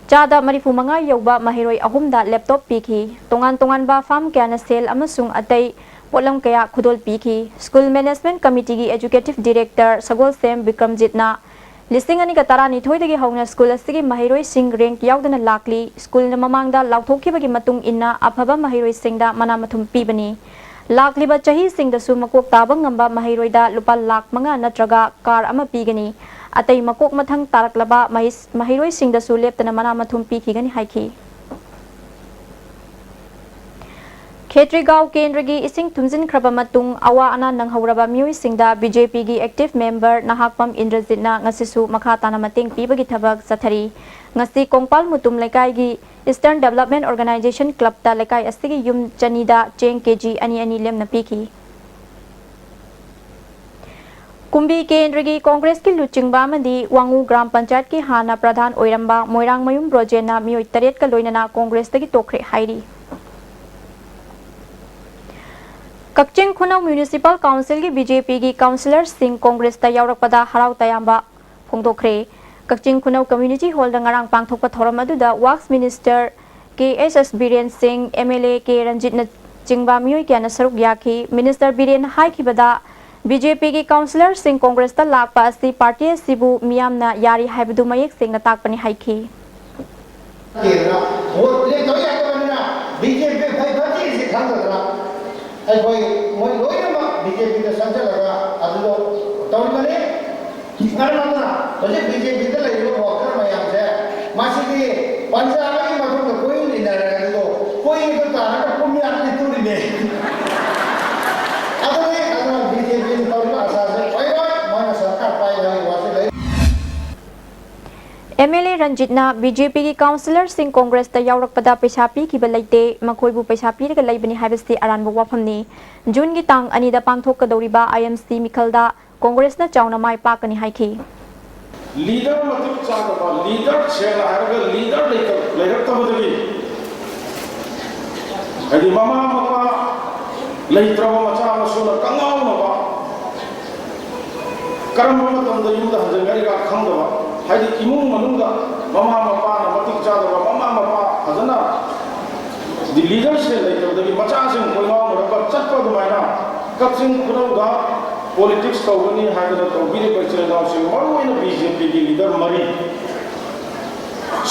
ꯆꯥꯗ ꯃꯔꯤꯐꯨ ꯃꯉꯥ ꯌꯧꯕ ꯃꯍꯩꯔꯣꯏ ꯑꯍꯨꯝꯗ laptop ꯄꯤꯈꯤ꯫ ꯇꯣꯉꯥꯟ ꯇꯣꯉꯥꯟꯕ firm ꯀꯌꯥꯅ ꯁꯦꯜ ꯑꯃꯁꯨꯡ ꯑꯇꯩ ꯄꯣꯠꯂꯝ ꯀꯌꯥ ꯈꯨꯗꯣꯜ ꯄꯤꯈꯤ꯫ School Management Committeeꯒꯤ Executive Director ꯁꯒꯣꯜꯁꯦꯝ ꯕꯤꯀ꯭ꯔꯝꯖꯤꯠꯅ ꯂꯤꯁꯤꯡ ꯑꯅꯤꯒ ꯇꯔꯥꯅꯤꯊꯣꯏꯗꯒꯤ ꯍꯧꯅ ꯁ꯭ꯀꯨꯜ ꯑꯁꯤꯒꯤ ꯃꯍꯩꯔꯣꯏꯁꯤꯡ ꯔꯦꯡꯛ ꯌꯥꯎꯗꯅ ꯂꯥꯛꯂꯤ꯫ ꯁ꯭ꯀꯨꯜꯅ ꯃꯃꯥꯡꯗ ꯂꯥꯎꯊꯣꯛꯈꯤꯕꯒꯤ ꯃꯇꯨꯡ ꯏꯟꯅ ꯑꯐꯕ ꯃꯍꯩꯔꯣꯏꯁꯤꯡꯗ ꯃꯅꯥ ꯃꯊꯨꯝ ꯄꯤꯕꯅꯤ꯫ ꯂꯥꯛꯂꯤꯕ ꯆꯍꯤꯁꯤꯡꯗꯁꯨ ꯃꯀꯣꯛ ꯇꯥꯕ ꯉꯝꯕ ꯃꯍꯩꯔꯣꯏꯗ ꯂꯨꯄꯥ ꯂꯥꯈ ꯃꯉꯥ ꯅꯠꯇ꯭ꯔꯒ ꯀꯥꯔ ꯑꯃ ꯄꯤꯒꯅꯤ꯫ ꯑꯇꯩ ꯃꯀꯣꯛ ꯃꯊꯪ ꯇꯥꯔꯛꯂꯕ ꯃꯍꯩ-, ꯃꯍꯩꯔꯣꯏꯁꯤꯡꯗꯁꯨ ꯂꯦꯞꯇꯅ ꯃꯅꯥ ꯃꯊꯨꯝ ꯄꯤꯈꯤꯒꯅꯤ ꯍꯥꯏꯈꯤ꯫ ꯈꯦꯇ꯭ꯔꯤꯒꯥꯎ ꯀꯦꯟꯗ꯭ꯔꯒꯤ ꯏꯁꯤꯡ ꯊꯨꯝꯖꯤꯟꯈ꯭ꯔꯕ ꯃꯇꯨꯡ ꯑꯋꯥ ꯑꯅꯥ ꯅꯪꯍꯧꯔꯕ ꯃꯤꯑꯣꯏꯁꯤꯡꯗ BJPꯒꯤ active member ꯅꯍꯥꯛꯄꯝ ꯏꯟꯗ꯭ꯔꯖꯤꯠꯅ ꯉꯁꯤꯁꯨ ꯃꯈꯥ ꯇꯥꯅ ꯃꯇꯦꯡ ꯄꯤꯕꯒꯤ ꯊꯕꯛ ꯆꯠꯊꯔꯤ꯫ ꯉꯁꯤ ꯀꯣꯡꯄꯥꯜ ꯃꯨꯇꯨꯝ ꯂꯩꯀꯥꯏꯒꯤ Eastern Development Organisation Clubꯇ ꯂꯩꯀꯥꯏ ꯑꯁꯤꯒꯤ ꯌꯨꯝ ꯆꯅꯤꯗ ꯆꯦꯡ KG ꯑꯅꯤ ꯑꯅꯤ ꯂꯦꯝꯅ ꯄꯤꯈꯤ꯫ ꯀꯨꯝꯕꯤ ꯀꯦꯟꯗ꯭ꯔꯒꯤ ꯀꯣꯡꯒ꯭ꯔꯦꯁꯀꯤ ꯂꯨꯆꯤꯡꯕ ꯑꯃꯗꯤ ꯋꯥꯉꯨ ꯒ꯭ꯔꯥꯝ ꯄꯟꯆꯥꯌꯠꯀꯤ ꯍꯥꯟꯅ ꯄ꯭ꯔꯙꯥꯟ ꯑꯣꯏꯔꯝꯕ ꯃꯣꯏꯔꯥꯡꯃꯌꯨꯝ ꯕ꯭ꯔꯣꯖꯦꯟꯅ ꯃꯤꯑꯣꯏ ꯇꯔꯦꯠꯀ ꯂꯣꯏꯅꯅ ꯀꯣꯡꯒ꯭ꯔꯦꯁꯇꯒꯤ ꯇꯣꯛꯈ꯭ꯔꯦ ꯍꯥꯏꯔꯤ꯫ ꯀꯛꯆꯤꯡ ꯈꯨꯅꯧ Municipal Councilꯒꯤ BJPꯒꯤ councillorꯁꯤꯡ ꯀꯣꯡꯒ꯭ꯔꯦꯁꯇ ꯌꯥꯎꯔꯛꯄꯗ ꯍꯔꯥꯎ ꯇꯌꯥꯝꯕ ꯐꯣꯡꯗꯣꯛꯈ꯭ꯔꯦ꯫ ꯀꯛꯆꯤꯡ ꯈꯨꯅꯧ Community Hallꯗ ꯉꯔꯥꯡ ꯄꯥꯡꯊꯣꯛꯄ ꯊꯧꯔꯝ ꯑꯗꯨꯗ Works Minister ꯀꯦ ꯑꯦꯁ ꯑꯦꯁ ꯕꯤꯔꯦꯟ ꯁꯤꯡ, MLA ꯀꯦ ꯔꯟꯖꯤꯠꯅꯆꯤꯡꯕ ꯃꯤꯑꯣꯏ ꯀꯌꯥꯅ ꯁꯔꯨꯛ ꯌꯥꯈꯤ꯫ Minister ꯕꯤꯔꯦꯟꯅ ꯍꯥꯏꯈꯤꯕꯗ, BJPꯒꯤ councillorꯁꯤꯡ ꯀꯣꯡꯒ꯭ꯔꯦꯁꯇ ꯂꯥꯛꯄ ꯑꯁꯤ party ꯑꯁꯤꯕꯨ ꯃꯤꯌꯥꯝꯅ ꯌꯥꯔꯤ ꯍꯥꯏꯕꯗꯨ ꯃꯌꯦꯛ ꯁꯦꯡꯅ ꯇꯥꯛꯄꯅꯤ ꯍꯥꯏꯈꯤ꯫ ꯀꯦꯟꯗ꯭ꯔ ꯚꯣꯠ ꯂꯦꯞꯇꯕ ꯌꯥꯗꯕꯅꯤꯅ BJP ꯐꯩ ꯐꯠꯇꯦꯁꯤ ꯈꯪꯗꯗꯅ ꯑꯩꯈꯣꯏ ꯃꯣꯏ ꯂꯣꯏꯅꯃꯛ BJPꯗ ꯆꯪꯁꯤꯜꯂꯒ ꯑꯗꯨꯗ ꯇꯧꯔꯤꯕꯅꯤ꯫ ꯃꯔꯝ ꯑꯗꯨꯅ ꯍꯧꯖꯤꯛ BJPꯗ ꯂꯩꯔꯤꯕ worker ꯃꯌꯥꯝꯁꯦ ꯃꯁꯤꯗꯤ ꯄꯟꯖꯥꯕꯒꯤ ꯃꯐꯝꯗ ꯀꯣꯏ ꯂꯩꯅꯔꯦ ꯑꯗꯨꯗꯣ ꯀꯣꯏꯗ ꯇꯥꯔꯒ ꯄꯨꯝꯌꯥꯠ ꯂꯤꯠꯇꯣꯔꯤꯅꯦ꯫ ꯑꯗꯨꯅꯤ ꯑꯗꯨꯅ BJPꯅ ꯇꯧꯔꯤꯕ ꯑꯁꯥꯁꯦ ꯑꯣꯏꯔꯣꯏ, ꯃꯣꯏꯅ ꯁꯔꯀꯥꯔ ꯄꯥꯏ ꯍꯥꯏꯕ ꯋꯥꯁꯦ ꯂꯩ꯫ MLA ꯔꯟꯖꯤꯠꯅ BJPꯒꯤ councillorꯁꯤꯡ ꯀꯣꯡꯒ꯭ꯔꯦꯁꯇ ꯌꯥꯎꯔꯛꯄꯗ ꯄꯩꯁꯥ ꯄꯤꯈꯤꯕ ꯂꯩꯇꯦ, ꯃꯈꯣꯏꯕꯨ ꯄꯩꯁꯥ ꯄꯤꯔꯒ ꯂꯩꯕꯅꯤ ꯍꯥꯏꯕꯁꯤ ꯑꯔꯥꯟꯕ ꯋꯥꯐꯝꯅꯤ꯫ ꯖꯨꯟꯒꯤ ꯇꯥꯡ ꯑꯅꯤꯗ ꯄꯥꯡꯊꯣꯛꯀꯗꯧꯔꯤꯕ IMC ꯃꯤꯈꯜꯗ ꯀꯣꯡꯒ꯭ꯔꯦꯁꯅ ꯆꯥꯎꯅ ꯃꯥꯏ ꯄꯥꯛꯀꯅꯤ ꯍꯥꯏꯈꯤ꯫ Leader ꯃꯇꯤꯛ ꯆꯥꯗꯕ, leader ꯁꯦꯡꯅ ꯍꯥꯏꯔꯒ leader ꯂꯩꯇ-, ꯂꯩꯔꯛꯇꯕꯗꯒꯤ, ꯍꯥꯏꯗꯤ ꯃꯃꯥ ꯃꯄꯥ ꯂꯩꯇ꯭ꯔꯕ ꯃꯆꯥ ꯃꯁꯨꯅ ꯀꯉꯥꯎꯅꯕ, ꯀꯔꯝꯕ ꯃꯇꯝꯗ ꯌꯨꯝꯗ ꯍꯟꯖꯤꯟꯒꯅꯤꯒ ꯈꯪꯗꯕ, ꯍꯥꯏꯗꯤ ꯏꯃꯨꯡ ꯃꯅꯨꯡꯗ ꯃꯃꯥ ꯃꯄꯥꯅ ꯃꯇꯤꯛ ꯆꯥꯗꯕ, ꯃꯃꯥ ꯃꯄꯥ ꯐꯖꯅ ꯂꯤꯗꯔꯁꯦ ꯂꯩꯇꯕꯗꯒꯤ ꯃꯆꯥꯁꯤꯡ ꯀꯣꯏꯉꯥꯎꯅꯔꯒ ꯆꯠꯄ ꯑꯗꯨꯃꯥꯏꯅ ꯀꯛꯆꯤꯡ ꯈꯨꯅꯧꯗ ꯄꯣꯂꯤꯇꯤꯛꯁ ꯇꯧꯒꯅꯤ ꯍꯥꯏꯗꯅ ꯇꯧꯕꯤꯔꯤꯕ ꯏꯆꯤꯜ ꯏꯅꯥꯎꯁꯤꯡ, ꯃꯔꯨꯑꯣꯏꯅ ꯕꯤ ꯖꯦ ꯄꯤꯒꯤ ꯂꯤꯗꯔ ꯃꯔꯤ,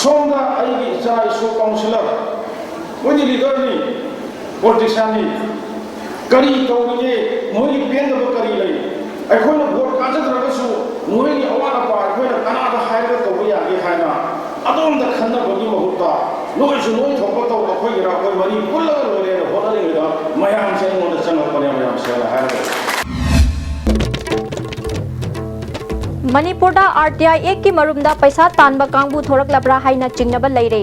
ꯁꯣꯝꯗ ꯑꯩꯒꯤ ꯏꯆꯥ ꯏꯁꯨ ꯀꯥꯎꯟꯁꯤꯂꯔ, ꯃꯣꯏꯗꯤ ꯂꯤꯗꯔꯅꯤ, ꯄꯣꯂꯤꯇꯤꯁꯤꯌꯥꯟꯅꯤ, ꯀꯔꯤ ꯇꯧꯔꯤꯒꯦ? ꯃꯣꯏꯒꯤ ꯄꯦꯟꯗꯕ ꯀꯔꯤ ꯂꯩ? ꯑꯩꯈꯣꯏꯅ ꯚꯣꯠ ꯀꯥꯖꯗ꯭ꯔꯒꯁꯨ ꯃꯣꯏꯒꯤ ꯑꯋꯥꯠ ꯑꯄꯥ ꯑꯩꯈꯣꯏꯅ ꯀꯅꯥꯗ ꯍꯥꯏꯔꯒ ꯇꯧꯕ ꯌꯥꯒꯦ ꯍꯥꯏꯅ ꯑꯗꯣꯝꯗ ꯈꯟꯅꯕꯒꯤ ꯃꯍꯨꯠꯇ, ꯅꯣꯏꯁꯨ ꯅꯣꯏ ꯊꯣꯛꯄ ꯇꯧ, ꯑꯩꯈꯣꯏꯒꯤꯔ ꯑꯩꯈꯣꯏ ꯃꯔꯤ ꯄꯨꯜꯂꯒ ꯂꯣꯏꯔꯦꯅ ꯍꯣꯠꯅꯔꯤꯉꯩꯗ ꯃꯌꯥꯝꯁꯦ ꯑꯩꯉꯣꯟꯗ ꯆꯪꯉꯛꯄꯅꯦ, ꯃꯌꯥꯝ ꯁꯦꯡꯅ ꯍꯥꯏꯔꯒꯗꯤ꯫ ꯃꯅꯤꯄꯨꯔꯗ ꯑꯥꯔ ꯇꯤ ꯑꯥꯏ ꯑꯦꯛꯀꯤ ꯃꯔꯨꯝꯗ ꯄꯩꯁꯥ ꯇꯥꯟꯕ ꯀꯥꯡꯕꯨ ꯊꯣꯔꯛꯂꯕ꯭ꯔꯥ ꯍꯥꯏꯅ ꯆꯤꯡꯅꯕ ꯂꯩꯔꯦ꯫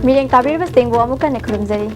ꯃꯤꯠꯌꯦꯡ ꯇꯥꯕꯤꯔꯤꯕꯁꯤꯡꯕꯨ ꯑꯃꯨꯛ ꯍꯟꯅ ꯈꯨꯔꯨꯝꯖꯔꯤ꯫